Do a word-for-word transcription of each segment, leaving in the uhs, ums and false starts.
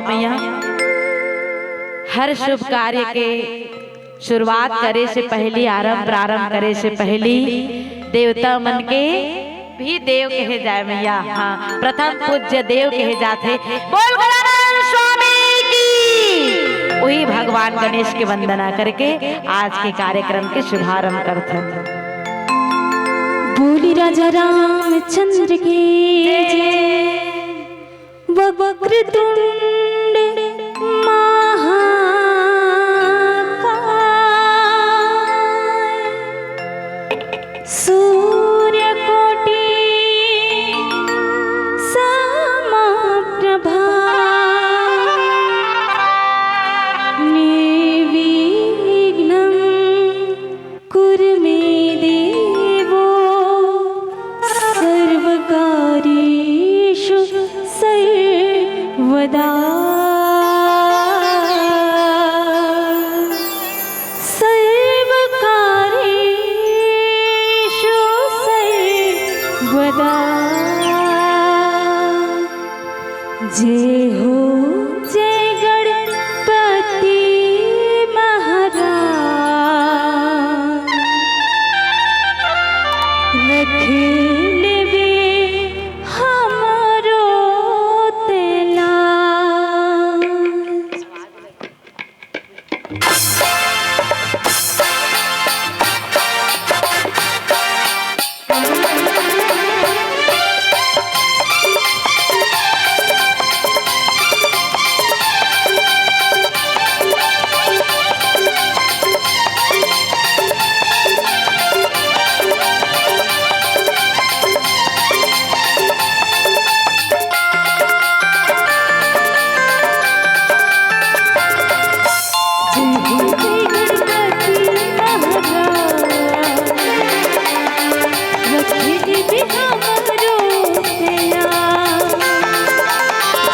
मैया, हर शुभ कार्य के शुरुआत करे से पहली, आरंभ प्रारंभ करे से पहली देवता मन के भी देव कहे जाए मैया। हाँ, प्रथम पूज्य देव कहे जाथे। बोल गजानन स्वामी की। वही भगवान गणेश के वंदना करके आज के कार्यक्रम के शुभारंभ करथन। बोली राजा रामचंद्र की जय। वक्रतुंड महाकाय, सूर्यकोटि समप्रभा, निर्विघ्नं कुरु मे देवो सर्वकार्येषु सर्वदा। सर्वकार्येषु सर्वदा। जय हो जय गणपति महाराज, रख लेबे हमरो तेला।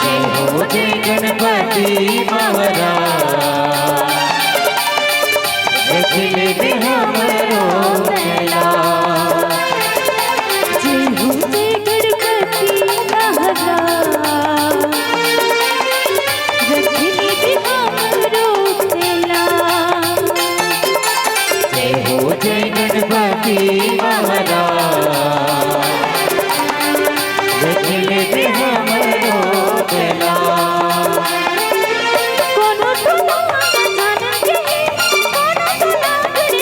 जय हो जय गणपति महाराज, रख लेबे हमरो तेला। जय हो जय गणपति महाराज, रख लेबे हमरो तेला। जय हो जय गणपति महाराज, रख लेबे हमरो तेला। कोनो तो नाम जानन के हे, कोनो तो नाम रे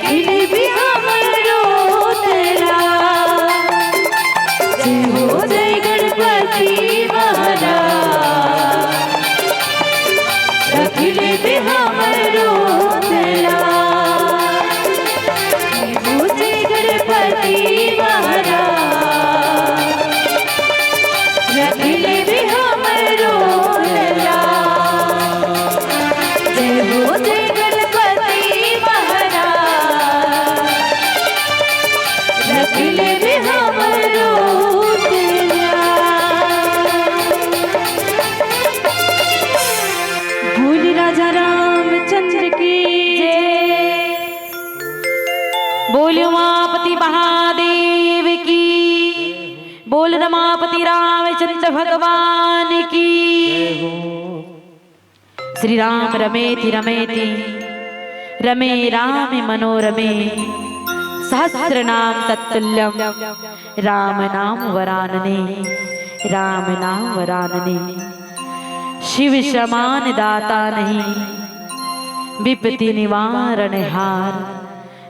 रखिले भी हमरो तेला। जय हो जय गणपति महाराज। रखिले भी हमरो तेला। जय हो जय गणपति महाराज। रखिले भी हमरो तेला। जय हो जय गणपति महाराज। रखिले भी हमरो तेला। बोल राजा रामचंद्र की जय। बोल उमापति महादेव की। बोल रमापति रामचंद्र भगवान की। श्री राम रमेति रमेति रमे रामे मनोरमे। सहस्र नाम तत्तुल्यम राम नाम वरानने। राम नाम वरानने। शिव समान दाता नहीं विपत्ति निवारण हार।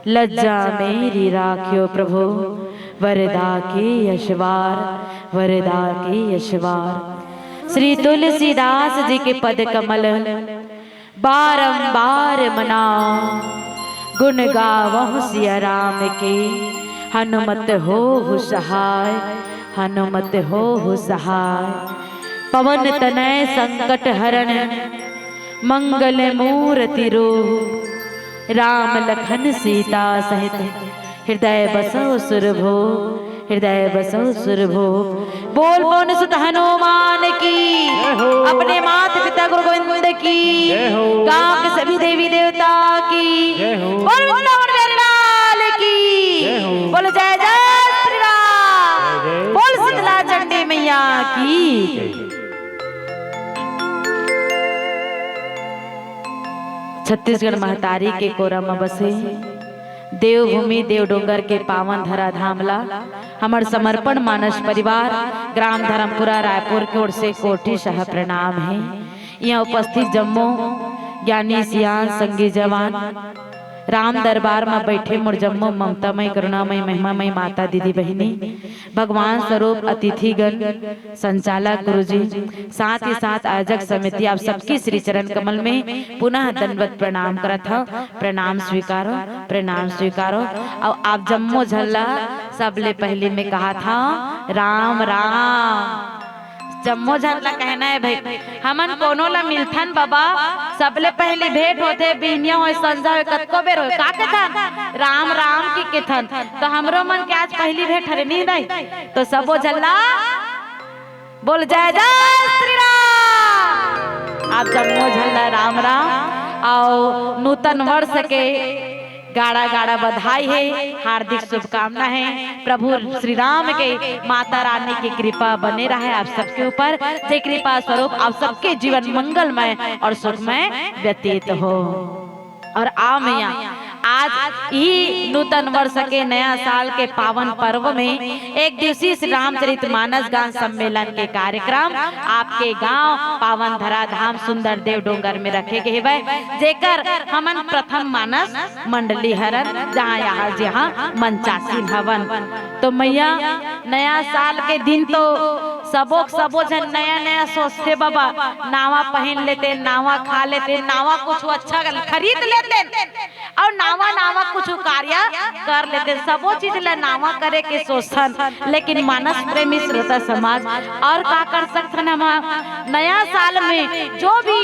लज्जा मेरी राख्यो प्रभु वरदा के यशवार। वरदा के यशवार। श्री तुलसीदास जी के पद कमल बारंबार मनाओ। गुण गावहु सिया राम के हनुमत होहु सहाय। हनुमत होहु सहाय। पवन तनय संकट हरण मंगल मूरति रूप। राम लखन सीता सहित हृदय बसहु सुरभूप। हृदय बसहु सुरभूप। बोल पवन सुत हनुमान की। जय हो। अपने माता पिता गुरु गोविंद की। जय हो। गांव के सभी देवी देवता की। जय हो। बोल वृंदावन बिहारी लाल की। जय हो। बोल जय जय श्री राम। जय जय बोल श्री राम। शीतला चंडी मैया की। जय। छत्तीसगढ़ महतारी के कोरा म बसे देवभूमि देवडोंगर के पावन धरा धाम ला हमर समर्पण मानस परिवार ग्राम धर्मपुरा रायपुर के ओर से कोटि सह प्रणाम हे। यहाँ उपस्थित जम्मो ज्ञानी सियान संगी जवान राम दरबार म बैठे मोर जम्मो ममतामय करुणामय महिमामय माता दीदी बहिनी भगवान स्वरूप अतिथिगण संचालक गुरुजी, साथ ही साथ आयोजक समिति, आप सबके श्री चरण कमल में पुनः दंडवत प्रणाम करत हव। प्रणाम स्वीकारो, प्रणाम स्वीकारो। अउ आप जम्मो झन ला सबले पहली में कहा था, राम राम। जम्मो झन ला कहना हे भाई, हमन कोनो ला मिलथन बाबा, सबले पहली भेंट होथे, बिहनिया होय, संझा होय, कतको बेर होय, का कथन? राम राम की कथन। तो हमरो मन के आज पहली भेंट हरे, नहीं, नहीं? तो सबो झन ला बोल जय जय श्री राम। आप जम्मो झन ला राम राम। अउ नूतन वर्ष के गाड़ा गाड़ा बधाई हे, हार्दिक शुभकामना हे। प्रभु श्री राम के, माता रानी की कृपा बने रहे आप सबके ऊपर, जे कृपा स्वरूप आप सबके जीवन मंगलमय और सुखमय व्यतीत हो। और आ मैया, आज ही नूतन वर्ष के नया साल के पावन पर्व में एक दिवसीय श्री रामचरित मानस गान सम्मेलन के कार्यक्रम आपके गांव पावन धरा धाम सुंदर देव डोंगर में रखे गए हवय, जेकर हमन प्रथम मानस मंडली हरन, जहाँ यहाँ जहाँ मंचासीन हवन। तो मैया, नया साल के दिन तो सबो सबो झन नया नया सोचथे बाबा, नावा पहन लेते, नावा खा लेते, नावा कुछ अच्छा खरीद लेते, अउ नावा नावा कुछ कार्य कर लेते, सबो चीज ला नावा करे के सोचथन। लेकिन मानस प्रेमी श्रोता समाज, और का कर सकथन हम? नया साल में जो भी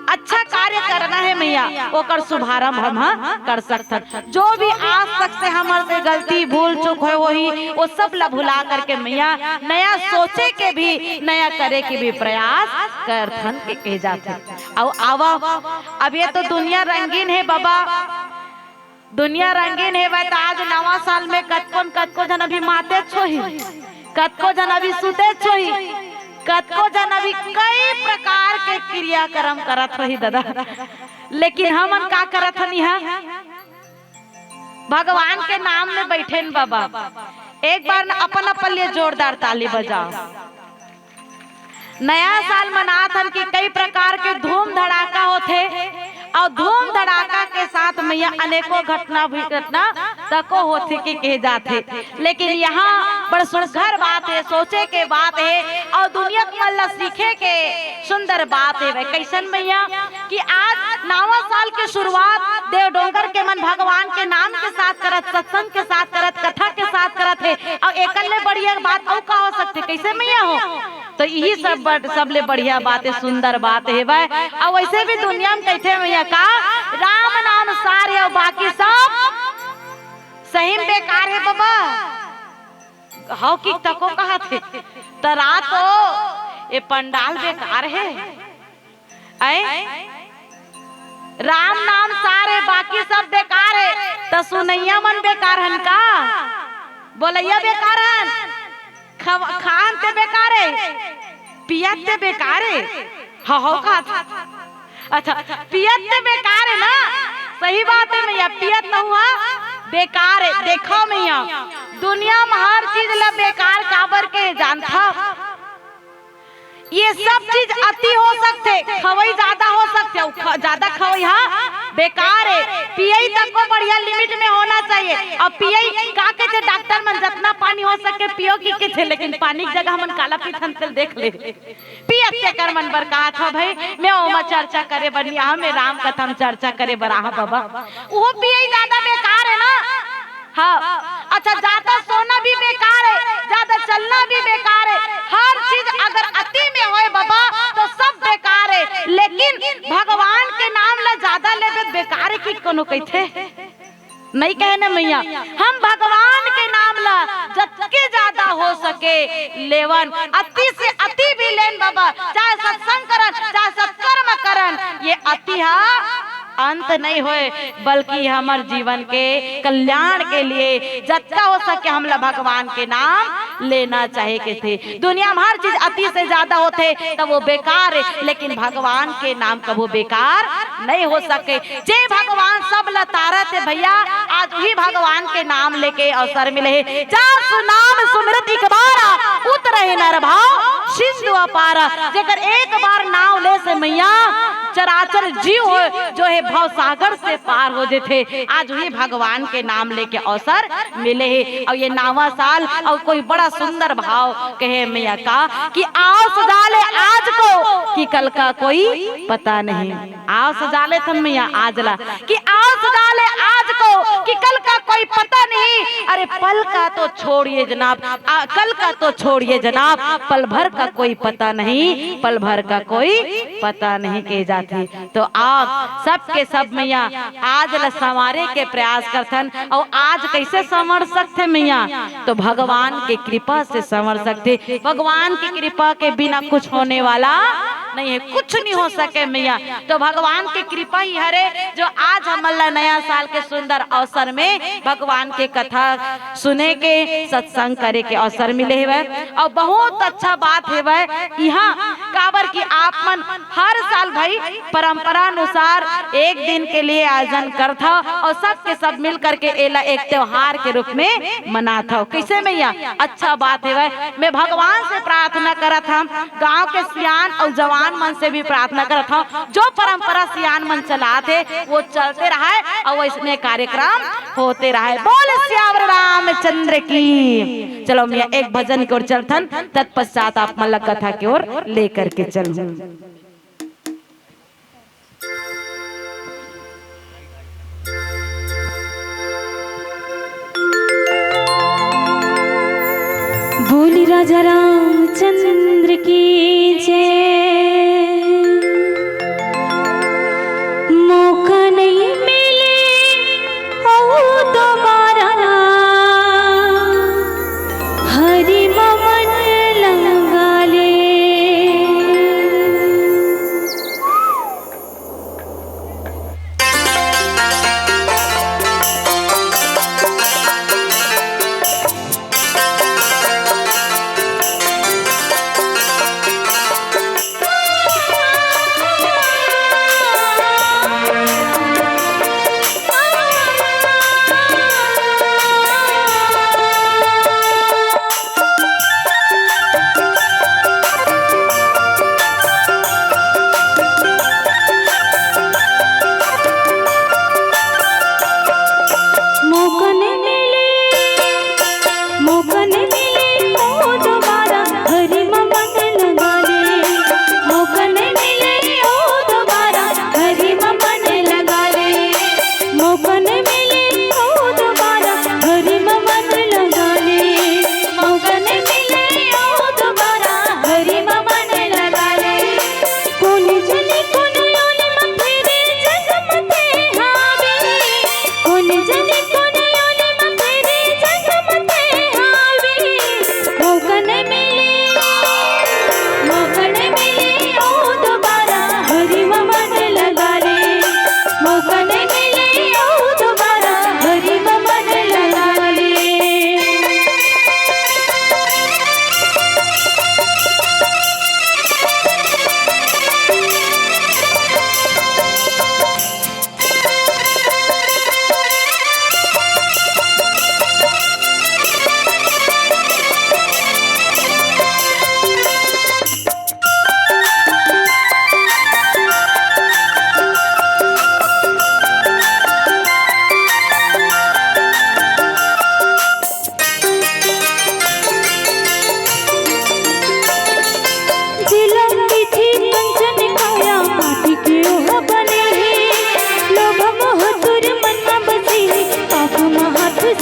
अच्छा कार्य करना हे मैया, ओकर शुभारंभ हम ह कर सकथन। जो भी आज तक से हमर से गलती भूल चूक होय होही, वो सब ला भुला करके मैया, नया सोचे के भी, नया करे के भी प्रयास करथन के कहे जाथे। अउ आवा, अब ये तो दुनिया रंगीन हे बाबा, दुनिया रंगीन हे बाबा, त आज नवा साल में कतको न कतको झन अभी मातेच होही, कतको झन अभी सुतेच होही, कतको झन अभी कई प्रकार के क्रियाकर्म करत होही दादा। लेकिन हमन का करत हन इहाँ? भगवान के नाम में बैठेन बाबा। एक बार न अपन अपन लिए जोरदार ताली बजाओ। नया साल मनात हन कि कई प्रकार के धूम धड़ाका होथे, अउ धूम धड़ाका के साथ मैया अनेकों घटना भी, घटना तको होथे के कहे जाथे। लेकिन यहाँ बड़ सुघर बात हे, सोचे के बात हे, अउ दुनिया के मन ला सीखे के सुंदर बात हे। वह कैसन मैया कि आज नवा साल के शुरुआत देव डोंगर के मन भगवान के नाम के साथ करत, सत्संग के साथ करत, कथा के साथ करत हे, अउ एकन ले बढ़िया बात अउ का हो सकथे? कैसे मैया हो? तो यही सब बड़, सबले बढ़िया बात हे, सुंदर बात हे भाई। अउ वैसे भी दुनिया में कहिथे मैया का, राम नाम सार हे अउ बाकी सब सही में बेकार हे बाबा। हव कि तको कहत हे, त रात हो, ए पंडाल बेकार हे। ऐ? राम नाम सार हे, बाकी सब बेकार हे, त सुनइया मन बेकार हन का? बोलइया बेकार हन? खव-, खान ते बेकार हे, पियत ते बेकार हे। हो, हो, का? अच्छा, पियत ते बेकार हे ना? सही बात हे मैया, पियत नहुआ बेकार हे। देखो मैया, दुनिया में हर चीज ला बेकार काबर के जानथव? ये सब चीज अति हो सकथे, खवई ज्यादा हो सकथे, अउ ख-, ज्यादा खवई हा बेकार हे। पियई तक को बढ़िया limit में होना चाहिए। अब पियई का कहिथे डॉक्टर मन, जतना पानी हो सके पियो कि कहिथे, लेकिन पानी के जगह हमन काला पीथन तेल देख ले। पियत तेकर मन बर कहत हव भाई, मैं ओमा चर्चा करे बर नहीं आहव, मैं राम कथा में चर्चा करे बर आहव बाबा। वो पियई ज्यादा बेकार हे ना? हाँ। अच्छा, ज्यादा सोना भी बेकार हे, ज्यादा चलना भी बेकार हे। हर चीज अगर अति में होय बाबा, तो सब बेकार हे। लेकिन भगवान के नाम ला ज्यादा लेबे त बेकार हे कि कोनो कहिथे? नहीं कहे ना मैया, हम भगवान के नाम ला जतके ज्यादा हो सके लेवन, अति से अति भी लेन बाबा, चाहे सत्संग करन, चाहे सत्कर्म करन, ये अति हा अंत नहीं होय, बल्कि हमर जीवन के कल्याण के लिए जतका हो सके हमला भगवान के नाम लेना चाहे कहिथे। दुनिया में हर चीज अति से ज्यादा होथे, त वो बेकार हे, लेकिन भगवान के नाम कभू बेकार नहीं हो सके। जे भगवान सब ला तारत हे भैया, आज उही भगवान के नाम लेके अवसर मिले हे। जा सु नाम सुमिरत एक बारा, उतरहि नर भव सिंधु अपारा। जेकर एक बार नाम ले से मैया, चराचर जीव हो जो हे भव सागर से पार हो जेथे। आज उही भगवान के नाम लेके अवसर मिले हे। अउ ये नवा साल अउ कोई बड़ा सुंदर भाव कहे मैया का कि आओ सजा ले आज को कि कल का कोई पता नहीं। आओ सजा लेथन मैया आज ला कि आओ सजा ले आज को कि कल का कोई पता नहीं। अरे पल का तो छोड़िए जनाब, आ, कल का तो छोड़िए जनाब, पल भर का कोई पता नहीं, पल भर का कोई पता नहीं कहे जाथे। तो आप सबके सब मैया आज ल संवारे के प्रयास करथन, अउ आज कैसे संवर सकथे मैया? तो भगवान के कृपा से संवर सकथे। भगवान की कृपा के बिना कुछ होने वाला नहीं है, कुछ नहीं हो सके मैया। तो भगवान की कृपा ही हरे जो आज हमन ला नया साल के सुंदर अवसर में भगवान के कथा सुने के, सत्संग करे के अवसर मिले हवय। अउ बहुत अच्छा बात हवय इहाँ, काबर कि आप मन हर साल भाई परंपरा अनुसार एक दिन के लिए आयोजन करथव अउ सबके सब मिल करके एला एक त्योहार के रूप में मनाथव। कैसे मैया? अच्छा बात हवय। मैं भगवान से प्रार्थना करत हंव, गांव के सियान अउ जवान मन से भी प्रार्थना करत हंव, जो परंपरा सियान मन चलात हे, वो चलते रहय अउ वैसने कार्यक्रम होते रहय। बोल सियावर रामचंद्र की। चलो मैया, एक भजन के ओर चलथन, तत्पश्चात आप मन ला कथा के ओर लेकर के चलहूं। बोली राजा रामचंद्र की जय। मौका नहीं मिले अउ दोबारा हरि ममन लंगाले।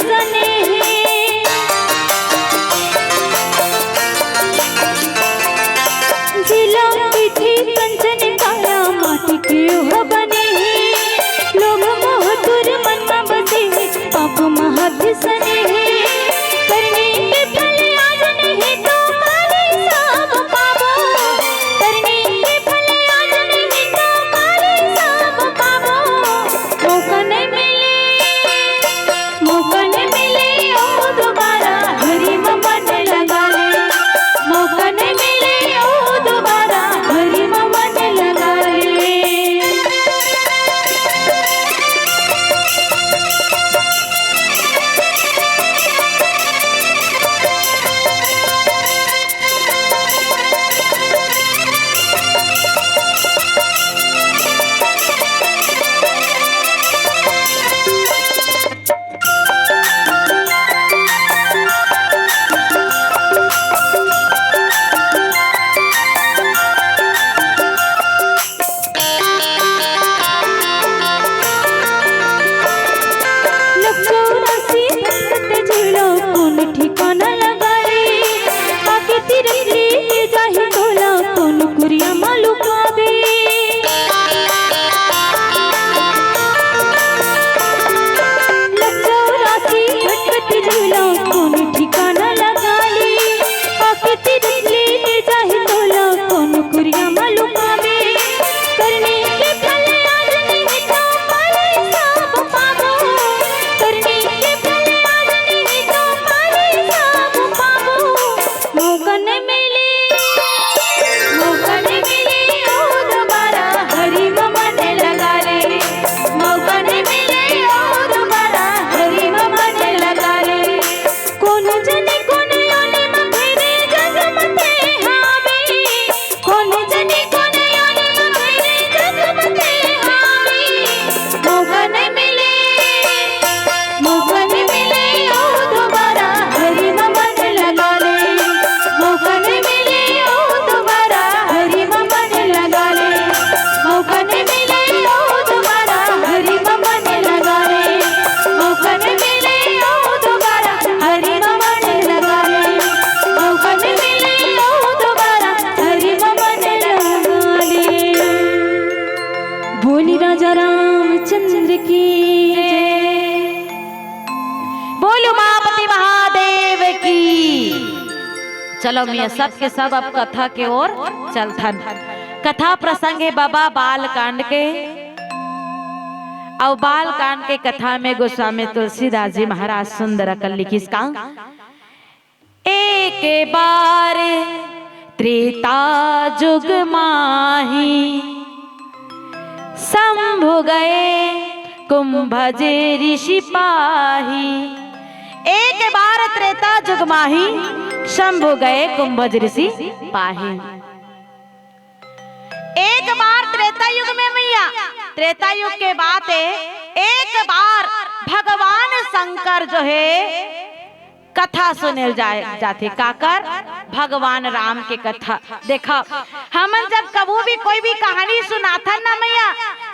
सने हे। जिला पीठी कंचन काया, माटी के ओह बने हे। लोभ मोह तुर मन म बसे हे, पाप म हाथ सने हे। करनी के फल आज नहीं तो काली सब पाबो। करनी के फल आज नहीं तो काली सब पाबो। मौका नहीं मिले, मौका नहीं मिले ओ दोबारा, हरि म मन लगा ले। मौका नहीं मिले ओ दोबारा, हरि म मन लगा ले। लक्षो राशि भटकत झूलो, कौन ठिकाना लगा रे? आके तिरकली के जाहि तोला, कौन कुरिया मा लुकाबे? लक्षो राशि भटकत झूलो, कौन ठिकाना लगा रे? आके तिरकली के जाहि तोला, कौन कुरिया मा लुकाबे? करनी के फल आज नहीं तो काली सब पाबो। करनी के फल आज नहीं तो काली सब पाबो। मौका नहीं मिले, मौका नहीं मिले ओ दोबारा, हरि म मन लगा ले। मौका नहीं मिले ओ दोबारा, हरि म मन लगा ले। कोन जनी कोन योनि म फेरे जग म ते हावे। कोन जनी कोन योनि म फेरे जग म ते हावे। मौका नहीं मिले, मौका नहीं मिले ओ दोबारा, हरि म मन लगा ले। मौका नहीं मिले ओ दोबारा, हरि म मन लगा ले। मौका नहीं मिले ओ दोबारा, हरि म मन लगा ले। मौका नहीं मिले ओ दोबारा, हरि म मन लगा ले। मौका नहीं मिले ओ दोबारा, हरि म मन लगा ले। बोली राजा रामचंद्र की जय। बोल उमापति महादेव की। चलो मिया, सब के सब अब कथा के ओर चलथन। कथा प्रसंग हे बाबा बाल कांड के। अउ बाल कांड के कथा में गोस्वामी तुलसीदास जी महाराज सुंदर अकन लिखिस का, एक बार त्रेता जुग माही, शंभु गए कुंभज ऋषि पाही। एक बार त्रेता जुग माही, शंभु गए कुंभज ऋषि पाही। एक बार त्रेता युग में मैया, त्रेता युग के बात हे, एक बार भगवान शंकर जो हे कथा सुनेल जाए जाथे। काकर? भगवान राम के कथा। देखा, हमन जब कभू भी कोई भी कहानी सुनाथन ना मैया,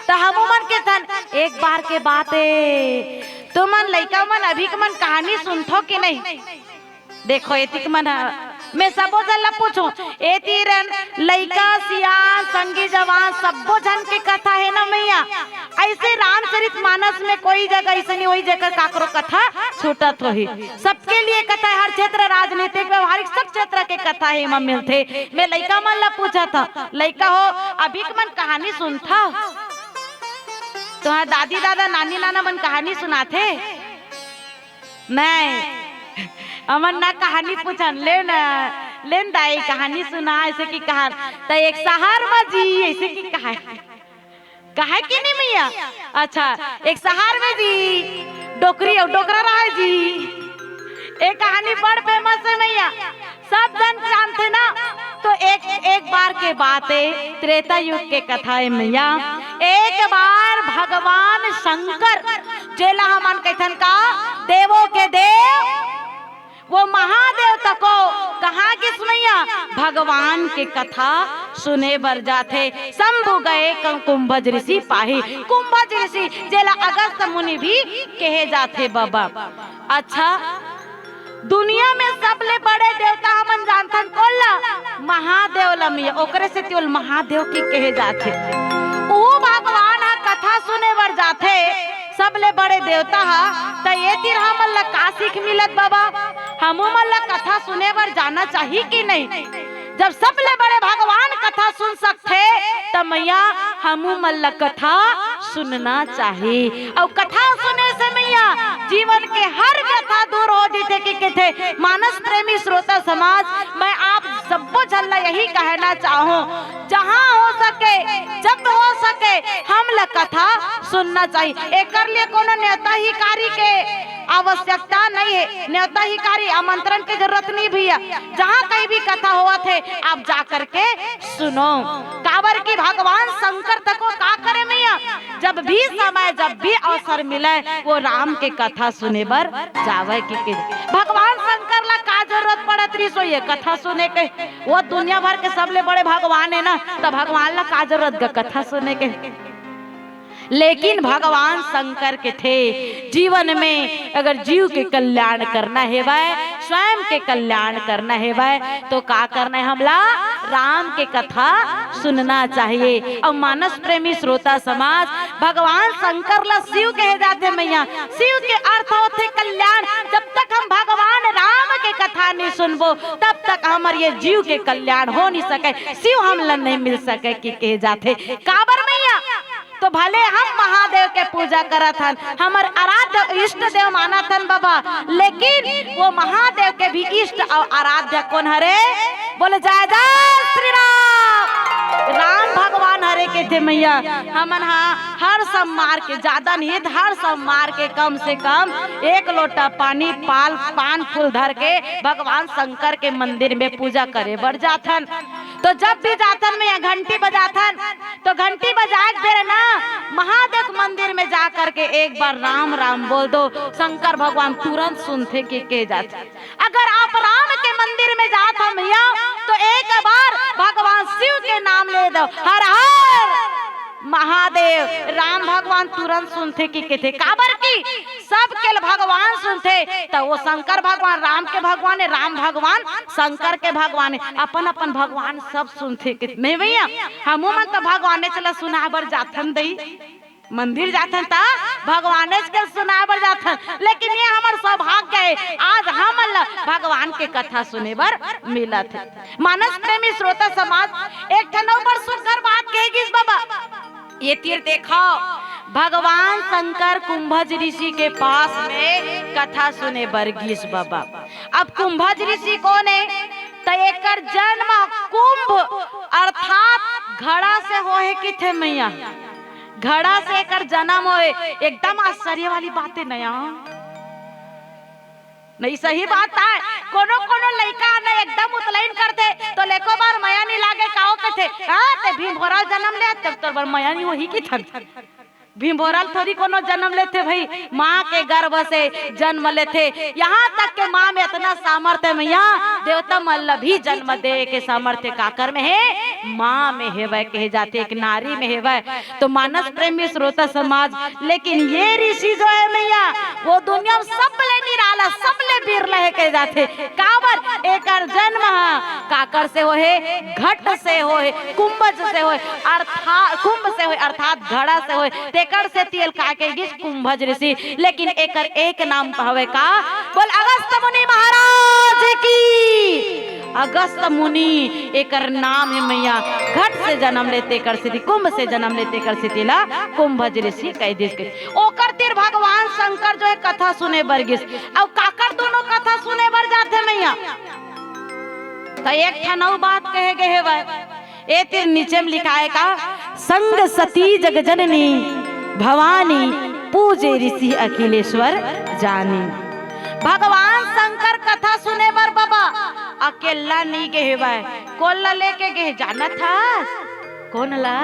त हमू मन के थन एक बार के बात हे। तुमन लइका मन अभी के मन कहानी सुनथो कि नहीं? देखो, एतिक मन ह, मैं सबो झन ला पूछूं, ए तीरन लइका, सियान, संगी जवान, सब्बो झन के कथा हे ना मैया। ऐसे रामचरित मानस में कोई जगह ऐसे नहीं होही जेकर काकरो कथा छूटत होही। सबके लिए कथा हे, हर क्षेत्र, राजनीतिक, व्यवहारिक, सब क्षेत्र के कथा हे, एमा मिलथे। मैं लइका मन ला पूछत हंव, लइका हो, अभी के मन कहानी सुनथव? तुहां दादी दादा, नानी नाना मन कहानी सुनाथे? नहीं, हमन ना कहानी पूछन, ले ना, ले न दाई, कहानी सुना, ऐसे कि कहा, त एक शहर में जी, ऐसे कि कहा, कहा कि नहीं मैया? अच्छा, एक शहर में जी, डोकरी अउ डोकरा रहे जी। एक कहानी बड़ famous हे मैया, सब झन जानथे ना। तो एक, एक बार के बात हे, त्रेता युग के कथा हे मैया। एक बार भगवान शंकर, जेला हमन कहिथन का, देवों के देव, वो महादेव तको कहाँ गिस मैया? भगवान के कथा सुने बर जाथे। शंभु गए क-, कुंभज ऋषि पाही। कुंभज ऋषि, जेला अगस्त मुनि भी कहे जाथे बबा। अच्छा, दुनिया में सबले बड़े देवता हमन जानथन कोन ला? महादेव ला मिया। ओकरे सेती ओला महादेव के कहे जाथे। उहू भगवान ह कथा सुने बर जाथे, सबले बड़े देवता ह। त ये तीर हमन ला का सीख मिलत बबा? हमू मन ला कथा सुने बर जाना चाही कि नहीं? जब सबले बड़े भगवान कथा सुन सकथे, त मैया, हमू मन ला कथा सुनना चाही। अउ कथा सुने से मैया, जीवन के हर व्यथा दूर हो जथे। कि कथे मानस प्रेमी श्रोता समाज, मैं आप सब्बो झन ला यही कहना चाहूं, जहां हो सके, जब हो सके, हम ला कथा सुनना चाही। एकर लिए कोनो नेवता हिकारी के आवश्यकता नहीं है, नेवता हिकारी आमंत्रण के जरूरत नहीं भैया। जहां कहीं भी कथा होवत हे, आप जा करके सुनो। काबर कि भगवान शंकर तको का करे मैया, जब भी समय, जब भी अवसर मिले, वो राम के कथा सुने बर जावे के, के। भगवान शंकर ला का जरूरत पड़त रहिस वो ये कथा सुने के? वो दुनिया भर के सबले बड़े भगवान है ना, त भगवान ला का जरूरत ग कथा सुने के? लेकिन भगवान शंकर कथे, जीवन में अगर जीव के कल्याण करना हेवय, स्वयं के कल्याण करना हेवय, तो का करना है हमला? राम के कथा सुनना चाहिए। अउ मानस प्रेमी श्रोता समाज, भगवान शंकर ला शिव कहे जाथे मैया। शिव के अर्थ होथे कल्याण। जब तक हम भगवान राम के कथा नहीं सुनबो, तब तक हमर ये जीव के कल्याण हो नहीं सके, शिव हमला नहीं मिल सके, कि कहे जाथे। काबर मैया? तो भले हम महादेव के पूजा करत हन, हमर आराध्य इष्ट देव मानत हन बबा, लेकिन वो महादेव के भी इष्ट अउ आराध्य कोन हरे? बोले जय जय श्री राम। राम भगवान हरे कथे मैया। हमन हा हर सोमवार के, ज्यादा नहीं त हर सोमवार के कम से कम एक लोटा पानी, पाल, पान फूल धर के भगवान शंकर के मंदिर में पूजा करे बर जाथन। तो जब भी जाथन मैया, घंटी बजाथन, तो घंटी बजाए के बेरा ना महादेव के मंदिर में जा करके एक बार राम राम बोल दो, शंकर भगवान तुरंत सुनथे, कि कहे जाथे। अगर आप राम के मंदिर में जात ह मैया, तो एक बार भगवान शिव के नाम ले दो, हर हर महादेव, राम भगवान तुरंत सुनथे, कि कथे। काबर कि सबके ल भगवान सुनथे, त वो शंकर भगवान राम के भगवान हे, राम भगवान शंकर के भगवान हे, अपन अपन भगवान सब सुनथे, कि नहीं भैया? हमू मन तो भगवानेच ल सुनाए बर जाथन दई, मंदिर जाथन त भगवानेच के सुनाए बर जाथन। लेकिन ये हमर सौभाग्य हे, आज हमन ल भगवान के कथा सुने बर मिलत हे। मानस प्रेमी श्रोता समाज, एक ठन अउ बड़ सुघर बात कहे गिस बबा। ये तीर देखो, भगवान शंकर कुंभज ऋषि के पास में कथा सुने बर गिस बबा। अब कुंभज ऋषि कोन हे? त एकर जन्म कुंभ अर्थात घड़ा से होहे किथे मैया। घड़ा से एकर जन्म होहे। एकदम आश्चर्य वाली बात हे नया। नहीं, सही बात हे। कोनो कोनो लइका न एकदम उतलइन करथे, तो लेको बर मया नहीं लागे, काओ कथे, "हाँ, ते भीम भोरल जन्म ले, तब तोर बर मया नहीं होही किथन।" भीम भोरल थोड़ी कोनो जन्म लेथे भाई, माँ के गर्भ से जन्म लेथे। यहाँ तक के माँ में इतना सामर्थ्य हे मैया, देवता मन ल भी जन्म दे के सामर्थ्य काकर में हे? माँ में हेवय, कहे जाथे, एक नारी में हेवय। तो मानस प्रेमी श्रोता समाज, लेकिन ये ऋषि जो हे मैया, वो दुनिया में सबले निराला, सबले बिरला हे कहे जाथे। काबर? एकर जन्म ह काकर से होहे? घट से होहे, कुंभज से होहे, अर्थात कुंभ से होहे, अर्थात घड़ा से होहे। तेकर सेती एला का कहे गिस? कुंभज ऋषि। लेकिन एकर एक नाम हवे का? बोल, अगस्त मुनि महाराज की। अगस्त मुनि एकर नाम हे मैया। घट से जन्म ले तेकर सेती, कुंभ से जन्म ले तेकर सेती ला कुंभज ऋषि कहि दिस। ओकर तीर भगवान शंकर जो हे कथा सुने बर गिस। अउ काकर दोनों कथा सुने बर जाथे मैया? त एक ठन अउ बात कहे गे हेवय। ए तीर नीचे में लिखाय का, संग सती जग जननी भवानी, पूजे ऋषि अखिलेश्वर जानी। भगवान शंकर कथा सुने बर बबा अकेल्ला नइ गे हेवय, कोन ला लेके गे हे जानत हस? कोन ला?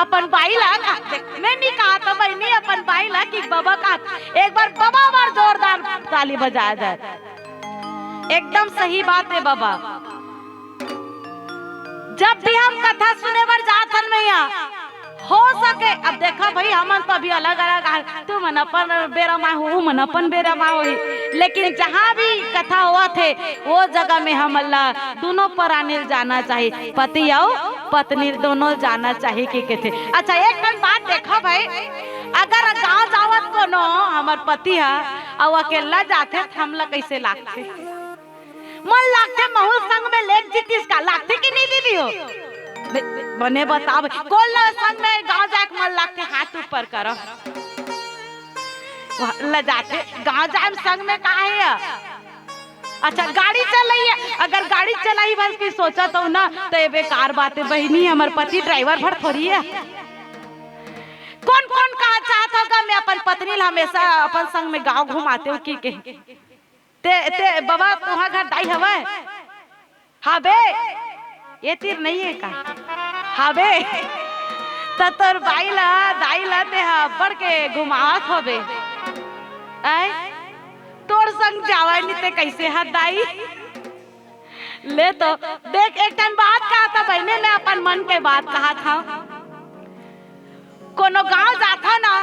अपन बाई ला। मैं नइ कहत हंव बहिनी, अपन बाई ला कि बबा कहत। एक बार बबा बर जोरदार ताली बजाया जाए। एकदम सही बात हे बबा। जब भी हम कथा सुने बर जात हन मैया, हो सके, अब देखा भाई, हमन तो अभी अलग-अलग आ, तू मन अपन बेरा मा हो, ऊ मन अपन बेरा मा होही, लेकिन जहाँ भी कथा होवत हे, वो जगह में हमन ला दूनों परानी ल जाना चाही, पति अउ पत्नी ल दूनों ल जाना चाही कि कथे। अच्छा, एक ठन बात देखा भाई, अगर गाँव जावत कोनो हमर पति ह अउ अकेल्ला जाथे, त हमला कइसे लागथे? मन लागथे, महूँ ल संग में लेग जीतिस का, लागथे कि नहीं दीदी हो? बे-, बने बताओ, कोन ला संग में गाँव जाए के मन लागथे, हाथ ऊपर करो। वाह, लजाथे, गाँव जाए में संग में का हे या? अच्छा, गाड़ी चलाइए, अगर गाड़ी चलाई बस की सोचत हव ना, त ये बेकार बात हे बहिनी, हमर पति ड्राइवर भर थोड़ी हे। कोन कोन कहा चाहत हव गा, मैं अपन पत्नी ला हमेशा अपन संग में गाँव घुमातेंव कि कहे। ते, ते, बबा, तुँहर घर दाई हवय? हाबे, ये तीर नइ हे का? हाबे, त तोर बाई ला, दाई ला तेहा अब्बड़ के घुमावत होबे। आय, तोर संग जावय नी ते कइसे ह दाई? ले तो, देख, एक ठन बात कहत हँव बहिनी, मैं अपन मन के बात कहत हँव। कोनो गाँव जाथव ना,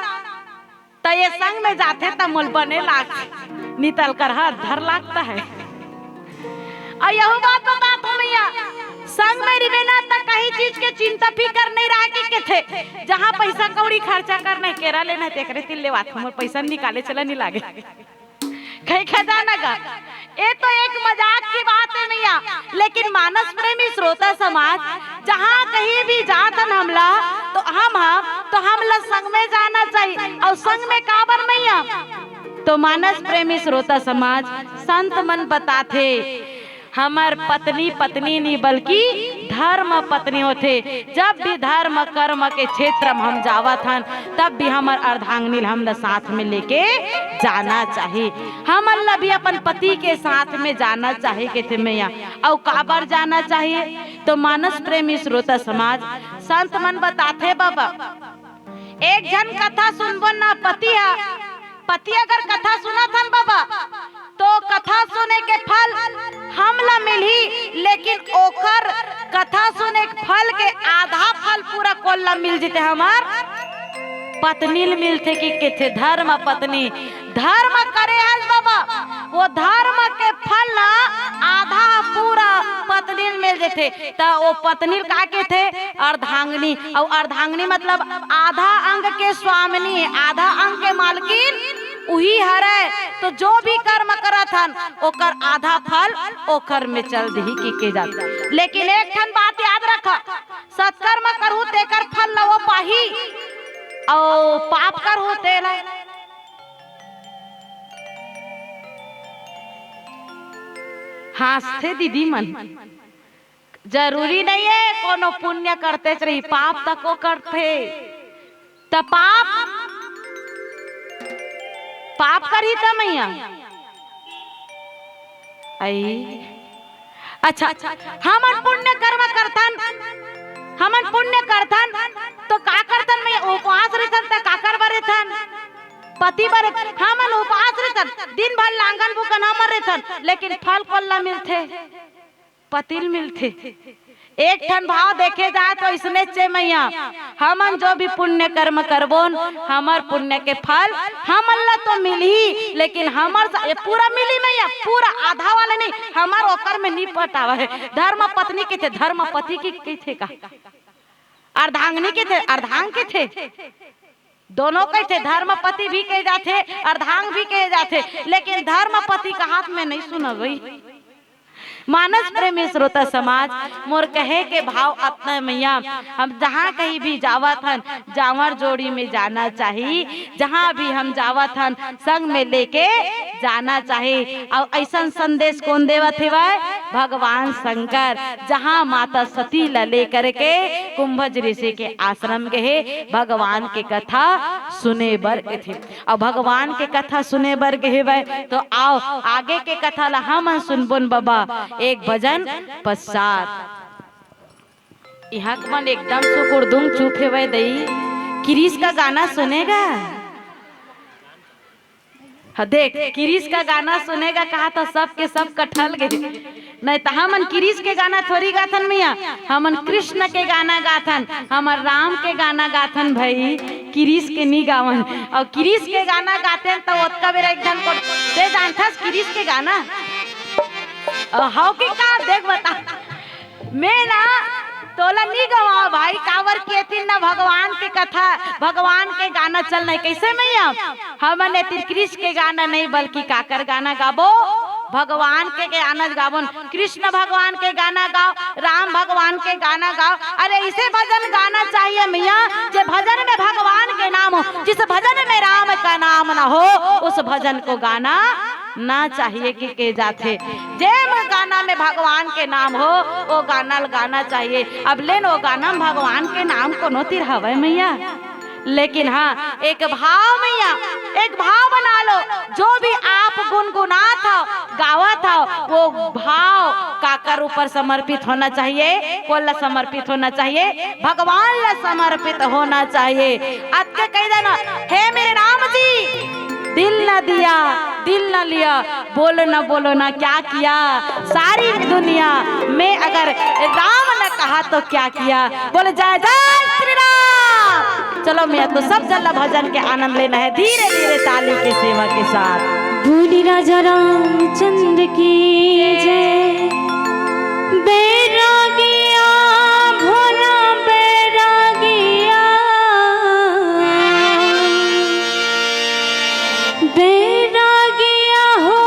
त ये संग में जाथे त मोल बने लागथे, नितल कर हर धर लागता है। अउ यहू बात बतात हँव मैया, संग में रिबे ना त कहीं चीज के चिंता फिकर नइ रहे कि कथे, जहाँ पइसा कौड़ी खर्चा करना हे, केरा लेना हे, तेकरे तिल लेवात हँव, मोर पइसा निकाले चला नइ लागे। कहीं खजाना गा, ये तो एक मजाक की बात हे मैया, लेकिन मानस प्रेमी श्रोता समाज, जहाँ कहीं भी जात हन हमला, तो हम, हम, तो हमला संग में जाना चाही। अउ संग में काबर मैया? तो मानस प्रेमी श्रोता समाज, संत मन बताथे, हमर पत्नी, पत्नी नी बल्कि धर्म पत्नी होथे। जब भी धर्म कर्म के क्षेत्र में हम जावत हन, तब भी हमर अर्धांगिनी ल हमला साथ में लेके जाना चाही। हमन ला भी अपन पति के साथ में जाना चाही, कथे मैया। अउ काबर जाना चाही? तो मानस प्रेमी श्रोता समाज, संत मन बताथे बबा, एक झन कथा सुनबो ना, पति ह, पति अगर कथा सुनत हन बबा, तो कथा सुने के फल हमला मिलही, लेकिन ओकर कथा सुने के फल के आधा फल पूरा कोन ला मिल जथे? हमर पत्नी ल मिलथे कि कथे धर्म पत्नी, धर्म करे हस बबा, वो धर्म के फल ला आधा पूरा पत्नी ल मिल जथे। त वो पत्नी ल का कथे? अर्धांगिनी। अउ अर्धांगिनी मतलब आधा अंग के स्वामिनी, आधा अंग के मालकिन उही हरय। तो जो भी कर्म करत हन, ओकर आधा फल ओकर में चल दिही कि के जात। लेकिन एक ठन बात याद रखा, सत्कर्म करहू तेकर फल ल वो पाही, अउ पाप करहू तेला। हाँसथे दीदी मन, जरूरी नइ हे कोनो पुण्य करतेच रही, पाप तको करथे। त पाप, पाप करही त मैया। आई, अच्छा, हमन पुण्य कर्म करथन, हमन पुण्य करथन, तो का करथन मैया? उपवास रहिथन, त काकर बर रहिथन? पति बर। हमन उपवास रहिथन, दिन भर लांगन भुकन हमन रहिथन, लेकिन फल कोन ला मिलथे? पति ल मिलथे। एक ठन भाव देखे जाए तो अइसने चे मैया, हमन जो भी पुण्य कर्म करबोन, हमर पुण्य के फल हमन ला तो मिलही, लेकिन हमर सा-, ये पूरा मिलही मैया, पूरा, आधा वाला नहीं, हमर ओकर में नहीं पटावा है। धर्म पत्नी कथे, धर्म पति की कथे का? अर्धांगिनी कथे, अर्धांग कथे। दोनों कथे, धर्मपति भी कहे जाथे, अर्धांग भी कहे जाथे, लेकिन धर्मपति का हाथ में नहीं सुना गई। मानस प्रेमी श्रोता समाज, मोर कहे के भाव अतना मैया, हम जहाँ कहीं भी जावत हन, जांवर जोड़ी में जाना चाही। जहाँ भी हम जावत हन, संग में लेके जाना चाही। अउ अइसन संदेश कोन देवत हेवय? भगवान शंकर। जहाँ माता सती ला लेकर के कुंभज ऋषि के आश्रम गे हे, भगवान के कथा सुने बर गे थे। अउ भगवान के कथा सुने बर गे हेवय, तो आओ, आगे के कथा ला हमन सुनबोन बबा, एक भजन पश्चात। इहाँ के मन एकदम सुकुड़दुम चुप हेवय दई। किरीस का गाना सुने गा? हाँ, देख, किरीस का गाना सुने गा कहा त सबके सब कठल गे। नहीं त हमन कृष्ण के गाना थोड़ी गाथन मैया, हमन कृष्ण के गाना गाथन, हमर राम के गाना गाथन भाई, कृष्ण के नी गावन। अउ कृष्ण के गाना गाथन त ओतका बेरा एक झन को दे जानथस कृष्ण के गाना। अ, हव कि का? देख बता, मैं ना तोला नी गवाओ भाई, काबर के एती ना भगवान के कथा, भगवान के गाना चल नहीं। कैसे मैया? हमन एती कृष्ण के गाना नहीं, बल्कि काकर गाना गाबो? भगवान के गाना गाबो। कृष्ण भगवान के गाना गाओ, राम भगवान के गाना गाओ। अरे, इसे भजन गाना चाहिए मैया, जे भजन में भगवान के नाम हो। जिस भजन में राम का नाम ना हो, उस भजन को गाना ना चाहिए कि के जाथे। जे गाना में भगवान के नाम हो, वो गाना ल गाना चाहिए। अब लेन वो गाना में भगवान के नाम कोनो तीर हवय मैया? लेकिन हाँ, एक भाव मैया, एक भाव बना लो। जो भी आप गुनगुनात हव, गावत हव, वो भाव काकर ऊपर समर्पित होना चाहिए? कोन ला समर्पित होना चाहिए? भगवान ला समर्पित होना चाहिए। अतके कह देना, हे मेरे राम जी, दिल न दिया, दिल न लिया, बोलो ना, बोलो ना, क्या किया सारी दुनिया में, अगर राम न कहा तो क्या किया? बोलो, जय जय श्री राम। चलो मैया, तो सब जन ला भजन के आनंद लेना है धीरे धीरे ताली के सेवा के साथ। बोली राजा रामचंद्र की जय। बैरागिया, भोला बैरागिया, बैरागिया हो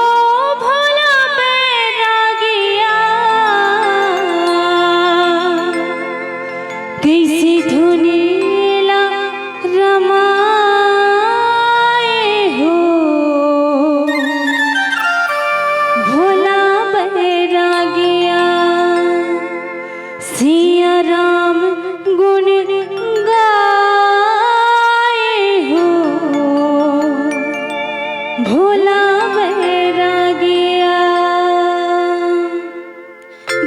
भोला बैरागिया, कैसे धुनी ला रमाए हो भोला बैरागिया। सिया राम गुण गाए हो भोला बैरागिया।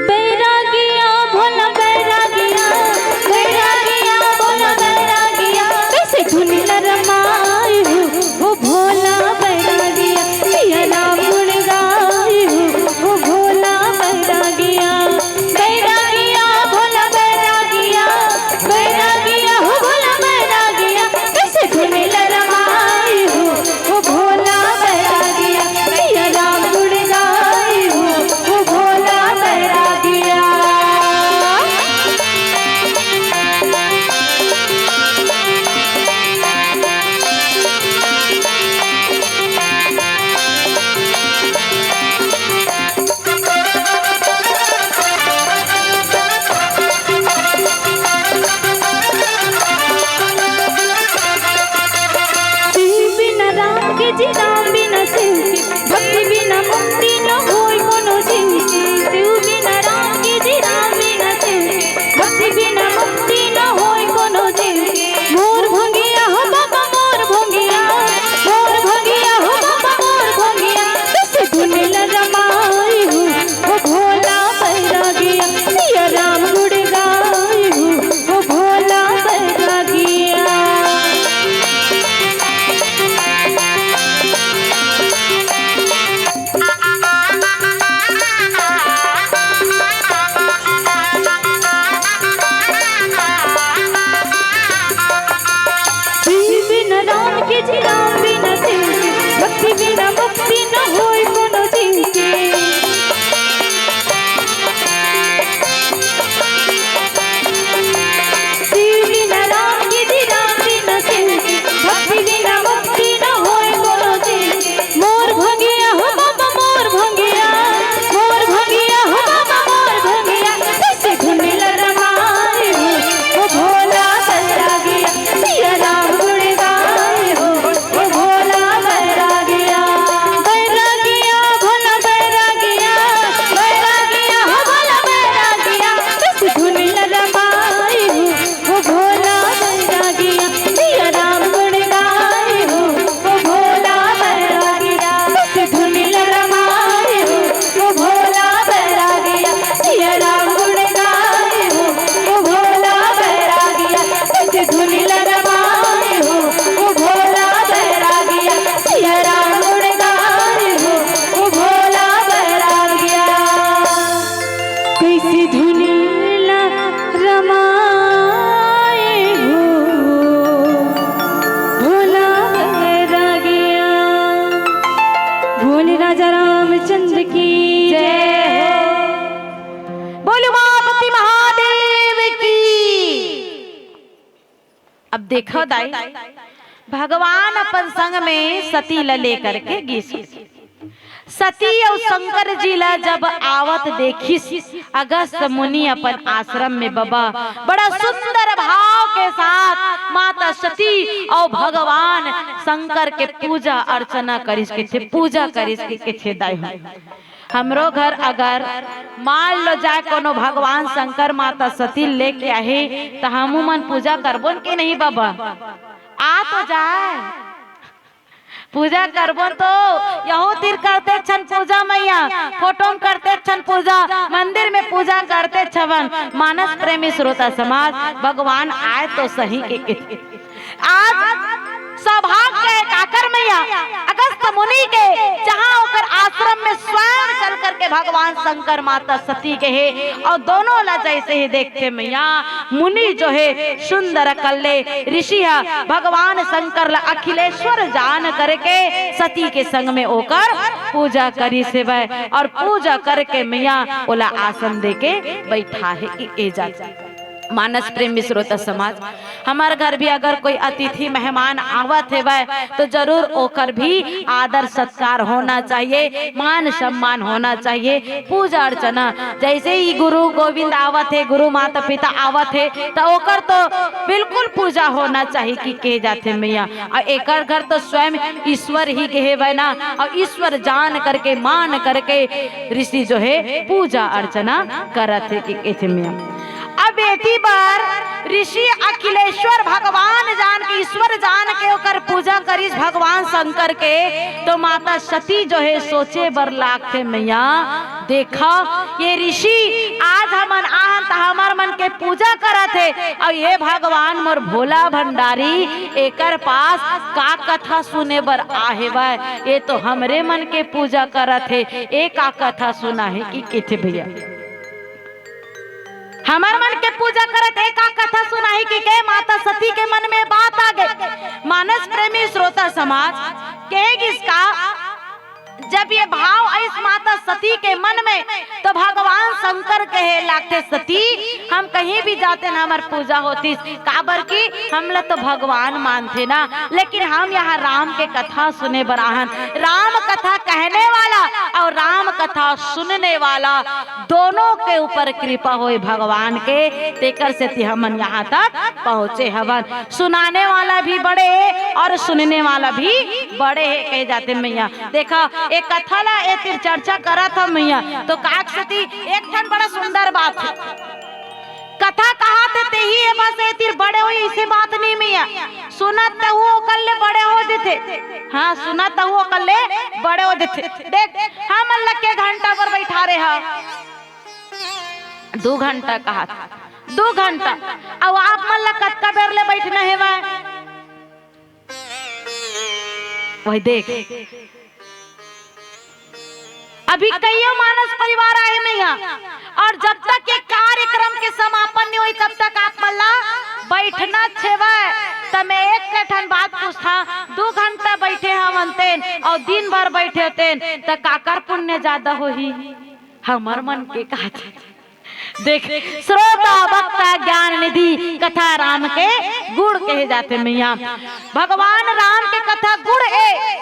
बैरागिया भोला बैरागिया, बैरागिया भोला बैरागिया, कैसे धुन रमाए हो, हो भोला बैरागिया, सिया राम गुण गाए हो, हो भोला बैरागिया। बैरागिया भोला बैरागिया, बैरागिया हो भोला बैरागिया, कैसे धुन रमाए हो, हो भोला बैरागिया, सिया राम गुण गाए हो, हो भोला बैरागिया। शिव बिना राम के जी, राम बिना शिव के, भक्ति बिना मुक्ति न होय कोनो जीव के। शिव बिना राम के जी, राम बिना शिव के, भक्ति बिना मुक्ति न होय कोनो जीव के। मोर भंगिया हो बाबा, मोर भंगिया, मोर भंगिया हो बाबा, मोर भंगिया, कैसे धुन ल रमाई हो, हो भोला बैरागिया, सिया राम गुण गाई हो, हो भोला बैरागिया। शिव बिना राम के जी, राम बिना शिव के, भक्ति बिना मुक्ति न होय कोनो जीव के। शिव बिना राम के जी, राम बिना शिव के, भक्ति बिना मुक्ति न होय कोनो जीव के। मोर भंगिया हो बाबा, मोर भंगिया, मोर भंगिया हो बाबा, मोर भंगिया, कैसे धुन ल रमाए हो, हो भोला बैरागिया, सिया राम गुण गाए हो, हो भोला बैरागिया। बैरा बोले राजा रामचंद्र की जय हो। बोलो उमापति महादेव की। अब देखो दाई, भगवान अपन संग में सती ल लेकर के गिस। सती अउ शंकर जी ला जब आवत देखिस, अगस्त मुनि अपन आश्रम में बबा बड़ा सुंदर भाव के साथ माता सती अउ भगवान शंकर के पूजा अर्चना करिस, कथे पूजा करिस, कथे दाई हो। हमरो घर अगर मान लो जाए कोनो भगवान शंकर माता सती लेके आही, त हमू मन पूजा करबोन कि नहीं बबा? आ तो जाए, पूजा करबो तो यहू तीर करते छन पूजा मैया, फोटो में करते छन पूजा, मंदिर में पूजा करते छवन। मानस प्रेमी श्रोता समाज, भगवान आए तो सही के, के। आज सौभाग्य है काकर मैया, अगस्त मुनि के, जहाँ ओकर आश्रम में स्वयं चल करके भगवान शंकर माता सती के हे, अउ दोनों ला जैसे ही देखते मैया, मुनि जो हे सुंदर कल्ले ऋषि ह भगवान शंकर ला अखिलेश्वर जान करके सती के संग में ओकर पूजा करिस हेवय, अउ पूजा करके मैया ओला आसन दे के बैठा हे कि ए जात। मानस प्रेमी श्रोता समाज, हमर घर भी अगर कोई अतिथि मेहमान आवत हेवय, तो जरूर ओकर भी आदर सत्कार होना चाहिए, मान सम्मान होना चाहिए, पूजा अर्चना। जैसे ही गुरु गोविंद आवत हे, गुरु माता पिता आवत हे, तो ओकर तो बिल्कुल पूजा होना चाहिए कि कहे जाथे मैया। अउ एकर घर तो स्वयं ईश्वर ही गे हेवय ना, अउ ईश्वर जान करके, मान करके ऋषि जो हे पूजा अर्चना करत हे कि कथे मैया। अब एती बर ऋषि अखिलेश्वर भगवान जान के, ईश्वर जान के ओकर पूजा करिस भगवान शंकर के, तो माता सती जो हे सोचे बर लागथे मैया, देखा ये ऋषि आज हमन आहन त हमर मन के पूजा करत हे, अउ ये भगवान मोर भोला भंडारी एकर पास का कथा सुने बर आहे वय, ये तो हमरे मन के पूजा करत हे, ए का कथा सुनाही कि कथे भैया। हमर मन के पूजा करत हे, का कथा सुनाही कि के माता सती के मन में बात आ गे। मानस प्रेमी श्रोता समाज, कहे गिस का, जब ये भाव आइस माता सती के मन में, तो भगवान शंकर कहे लागथे, सती, हम कहीं भी जातेन हमर पूजा होतिस, काबर कि हमला तो भगवान मानथे ना, लेकिन हम यहाँ राम के कथा सुने बर आहन। राम कथा कहने वाला अउ राम कथा सुनने वाला दोनों के ऊपर कृपा होय भगवान के, तेकर सेती हमन यहाँ तक पहुँचे हवन। सुनाने वाला भी बड़े हे अउ सुनने वाला भी बड़े हे, कहे जाथे मैया। देखा, एक कथा ला ए तीर चर्चा करत हव मैया, तो काक सेती एक ठन बड़ा सुंदर बात हे। कथा कहाथे तेही हे, बस ए तीर बड़े होही, अइसे बात नहीं मैया। सुनत तहू ओकर ले बड़े हो जथे। हाँ, सुनत तहू ओकर ले बड़े हो जथे। देख, हमन ला के घंटा बर बैठा रहे हव, दू घंटा कहाथे, दू घंटा। अउ आप मन ला कतका बेर ले बैठना हेवय? वही देख, अभी कइयो मानस परिवार आहे मैया, अउ जब तक ये कार्यक्रम के समापन नहीं होही, तब तक आप मन ला बैठना हेवय। त मैं एक ठन बात पूछथंव, दू घंटा बैठे हवन तेन अउ दिन भर बैठे तेन, त काकर पुण्य ज्यादा होही? हमर मन के कहाथे। देख, श्रोता वक्ता ज्ञान निधि, कथा राम के गुण कहे जाथे मैया। भगवान राम के कथा गुण हे,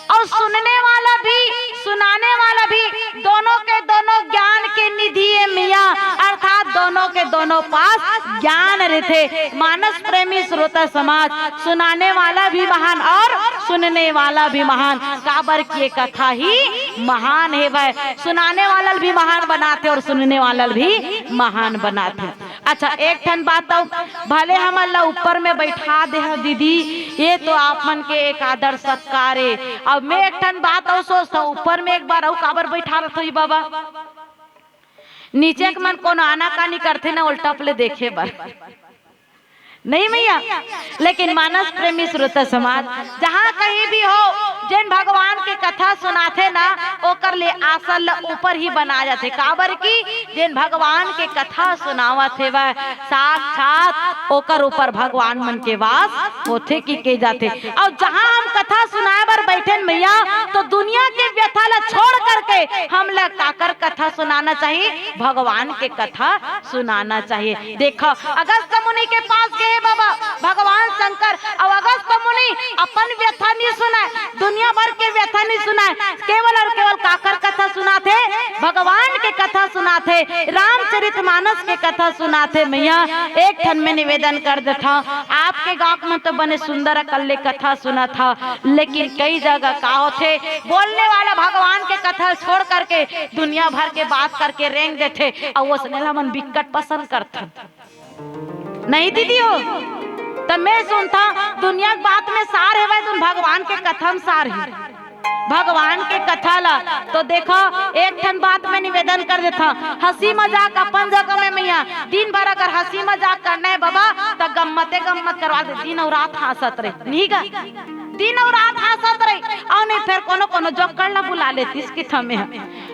अउ सुनने वाला भी, सुनाने वाला भी, दोनों के दोनों ज्ञान के निधि हे मैया। अर्थात दोनों के दोनों पास ज्ञान रहिथे। मानस प्रेमी श्रोता समाज, सुनाने वाला भी महान अउ सुनने वाला भी महान, काबर कि ये कथा ही महान हेवय। सुनाने वाला ल भी महान बनाथे अउ सुनने वाला ल भी महान बनाथे। अच्छा, एक ठन बात अउ, भले हमन ला ऊपर में बैठा दे हव दीदी, ये तो आप मन के एक आदर सत्कार हे। अब मैं एक ठन बात अउ सोचथंव, ऊपर में एक बार अउ काबर बैठा रथव बाबा? नीचे के मन कोनो आनाकानी करथे ना, ओला टप ले देखे बर। नहीं मैया, लेकिन मानस प्रेमी श्रोता समाज, जहाँ कहीं भी हो, जेन भगवान के कथा सुनाथे ना, ओकर ले आसन ल ऊपर ही बना जाथे, काबर कि जेन भगवान के कथा सुनावत हेवय, साक्षात ओकर ऊपर भगवान मन के वास होथे कि के जाथे। अउ जहाँ हम कथा सुनाए बर बैठेन मैया, तो दुनिया के हमला काकर कथा सुनाना चाहिए? भगवान के कथा सुनाना चाहिए। देखो, अगस्त मुनि के पास गए बाबा भगवान शंकर, अउ अगस्त मुनि अपन व्यथा नहीं सुनाए, दुनिया भर के व्यथा नहीं सुनाए, केवल अउ केवल काकर कथा सुनाथे? भगवान के कथा सुनाथे, रामचरित मानस के कथा सुनाथे। मैया, एक ठन में निवेदन कर देथव, आपके गांव में तो बने सुंदर अकल्ले कथा सुनत हव, लेकिन कई जगह का होथे, बोलने वाला भगवान के कथा छोड़ करके दुनिया भर के बात करके रेंग देथे, अउ ओसने ला मन बिकट पसंद करथन। नहीं दीदी हो, त मैं सुनथव, दुनिया के बात में सार हेवय, तुम भगवान के कथा में सार हे। भगवान के कथा ला तो देखो, एक ठन बात में निवेदन कर देथव, हंसी मजाक अपन जगह में मैया, दिन भर अगर हंसी मजाक करना है बाबा, त गम्मते गम्मत करवा दे, दिन अउ रात हंसत रहे, नहीं गा? दिन अउ रात हंसत रही, अउ नहीं फेर कोनो कोनो जोकर ला बुला लेतिस कि थमे ह।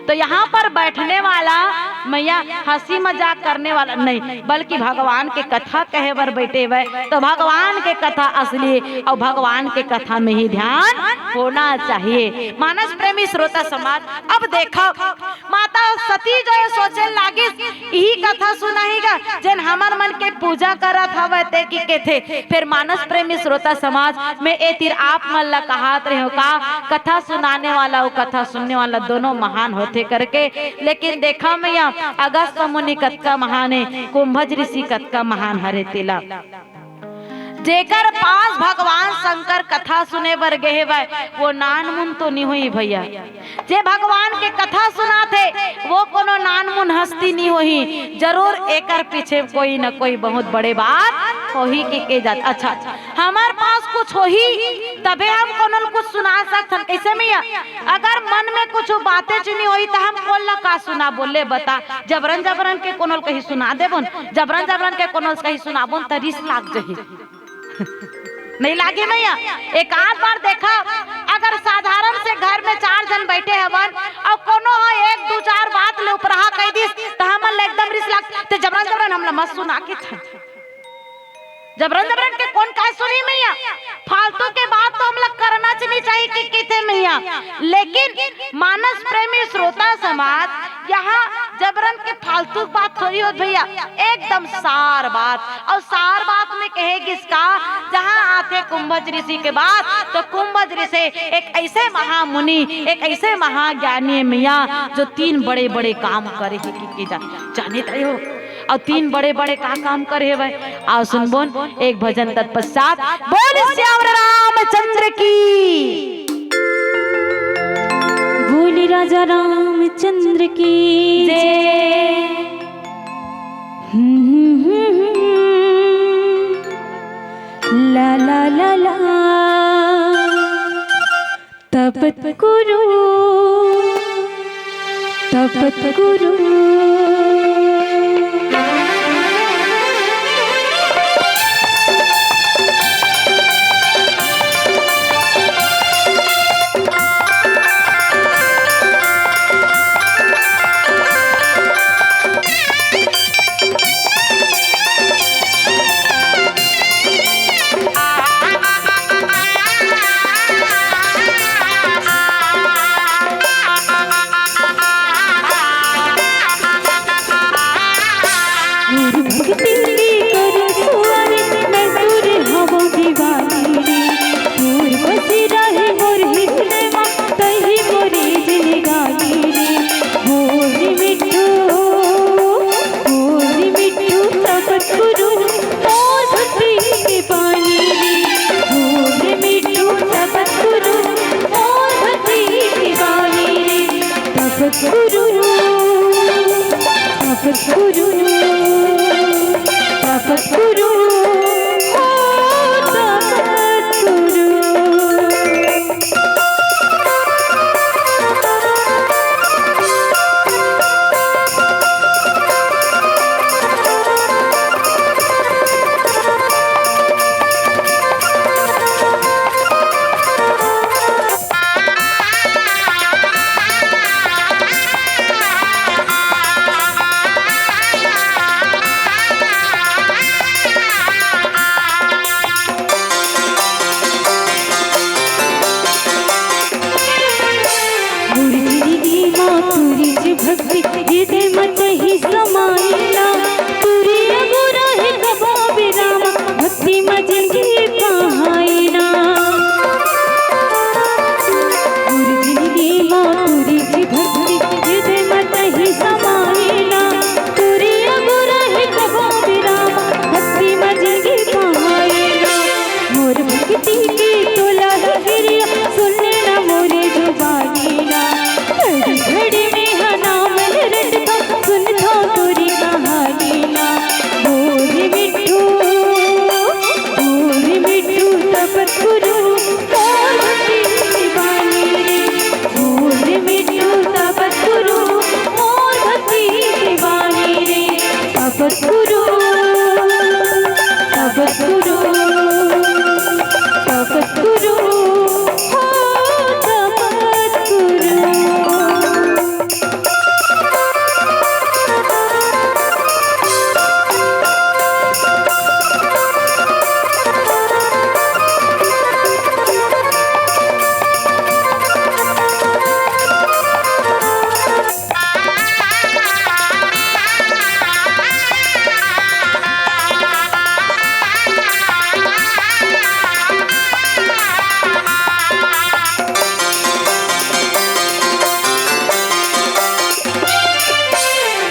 तो यहाँ पर बैठने वाला मैया हंसी मजाक करने वाला नहीं, बल्कि भगवान के कथा कहे बर बैठे हुए, तो भगवान के कथा असली अउ भगवान के कथा में ही ध्यान होना चाहिए। मानस प्रेमी श्रोता समाज, अब देखो, माता सती जो ये सोचे लागिस, इही कथा सुनाही गा, जेन हमर मन के पूजा करत हवय ते की केथे। फिर मानस प्रेमी श्रोता समाज में ए तीर आप मन ला कहात रहे हो का, कथा सुनाने वाला अउ कथा सुनने वाला दोनों महान होथे करके। लेकिन देखा मैया, अगस्त मुनि कतका महान हे, कुंभज ऋषि कतका महान हरे तेला। जेकर पास भगवान शंकर कथा सुने बर गे हवय, वो नानमुन तो नहीं हुई भैया। जे भगवान के कथा सुनाथे, वो कोनो नानमुन हस्ती नहीं होही। जरूर एकर पीछे कोई न कोई बहुत बड़े बात होही के, के जात। अच्छा, हमर पास कुछ होही, तबे हम कोनो ल कुछ सुना सकथन। कैसे मैया? अगर मन में कुछ बातें चुनी होही, त हम कोन ला का सुना बोले बता? जबरन जबरन के कोनो ल कहीं सुना देबोन, जबरन जबरन के कोनो ल कहीं सुनाबोन, त रिस लाग जही। नहीं लागे मैया? एक आध बार देखा, अगर साधारण से घर में चार जन बैठे हवन अउ कोनो ह एक दू चार बात ले उपराहा कह दिस, त हमन ल एकदम रिस लाग, ते जबरन जबरन हमला मत सुना के था। जबरन जबरन के कोन काय सुनी मैया? फालतू के बात तो हमला करना च नहीं चाहिए कि किथे मैया। लेकिन मानस प्रेमी श्रोता समाज, यहाँ जबरन के फालतू बात थोड़ी होत भैया, एकदम सार बात। अउ सार बात में कहे गिस का, जहाँ आथे कुंभज ऋषि के बात, तो कुंभज ऋषि एक ऐसे महामुनि, एक ऐसे महाज्ञानी मैया, जो तीन बड़े बड़े काम करे हे कि, कि जा, जाने थे हो। अउ तीन बड़े बड़े का काम करे हवय, आओ सुनबोन एक भजन तत्पश्चात। बोल श्याम रामचंद्र की। बोल राजा रामचंद्र की जय। हम्म, हम्म, हम्म, हम्म। ला, ला, ला, ला। तपत कुरु, तपत कुरु। तोर भक्ति के करो सुअर, मैं तोर हवो दीवानी रे। तोर बस रहे मोर हृदय मा, तही मोरे जिनगानी रे। मोर मिट्ठू, मोर मिट्ठू तपत कुरु, मोर भक्ति के पानी रे। मोर मिट्ठू तपत कुरु, मोर भक्ति के पानी रे। तपत कुरु, तपत कुरु, तपत कुरु, ओ तपत कुरु। भक्ति हृदय म तही समाइना, तुरी अगुरा हे कबो विराम, भक्ति म जिनगी कहाइना। मोर जिनगी म तुरी जी भक्ति हृदय म तही समाइना, तुरी अगुरा हे कबो विराम, भक्ति म जिनगी कहाइना। मोर भक्ति के तोला हे गिरिया, सुनना मोरे जुबानी ना। घड़ी घड़ी में हा नाम ले रटता, सुनता तोरी कहानी ना। बोल मिट्ठू, बोल मिट्ठू, तपत गुरु, मोर भक्ति दीवानी रे। बोल मिट्ठू, तपत गुरु, मोर भक्ति दीवानी रे। तपत गुरु, तपत गुरु, तपत गुरु, हो तपत गुरु।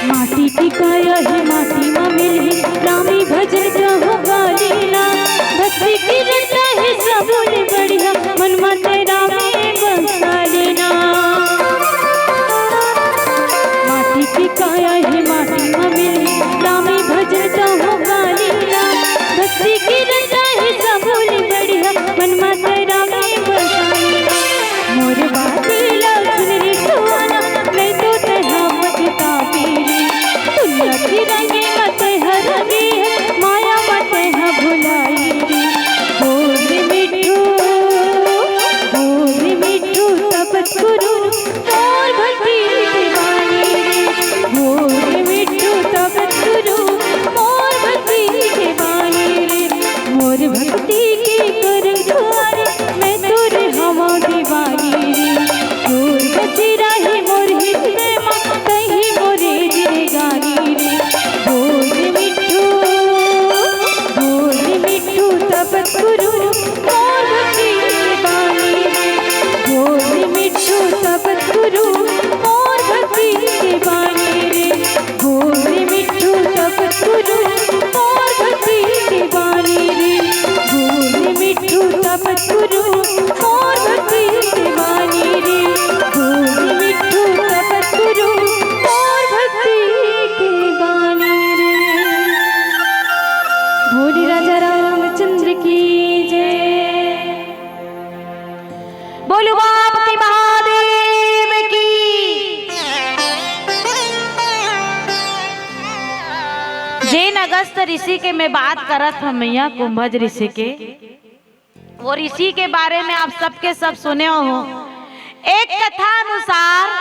माटी की काया हे, माटी मा मिलही, रामी भजन कहूँ गालीना। भक्ति की रटा हे सबले बढ़िया, मन मा ते रामी बसा लेना। माटी की काया हे, माटी मा मिलही, रामी भजन कहूँ गालीना। भक्ति की रटा हे सबले बढ़िया, मन मा ते रामी बसा लेना। मोर बात ला सुन रे सुहाना, नहीं तो तैं हा पछताबे रे। दुनिया के रंगे म तैं हा रंगे हे, माया म तैं हा भुलाई रे। बोल मिट्ठू, बोल मिट्ठू, तपत गुरु, मोर भक्ति दीवानी रे। बोल मिट्ठू, तपत गुरु, मोर भक्ति दीवानी रे। मोर भक्ति के कर द्वार, मैं तोर हवा दीवानी रे। तोर बसेरा हे मोर हृदय मा, तहीं मोरे जिनगानी रे। बोल मिट्ठू, बोल मिट्ठू, तपत गुरु, मोर भक्ति दीवानी रे। बोल मिट्ठू, तपत गुरु, मोर भक्ति दीवानी रे। बोल मिट्ठू, तपत गुरु, मोर भक्ति दीवानी रे। बोल मिट्ठू, तपत गुरु, मोर भक्ति दीवानी रे। बोल मिट्ठू, तपत गुरु, मोर भक्ति दीवानी रे। बोल राजा रामचंद्र की जय। बोलो पार्वती महादेव की। जेन अगस्त ऋषि के मैं बात करत हँव मैया, कुंभज ऋषि के, वो ऋषि के बारे में आप सबके सब सुने हो। एक कथा अनुसार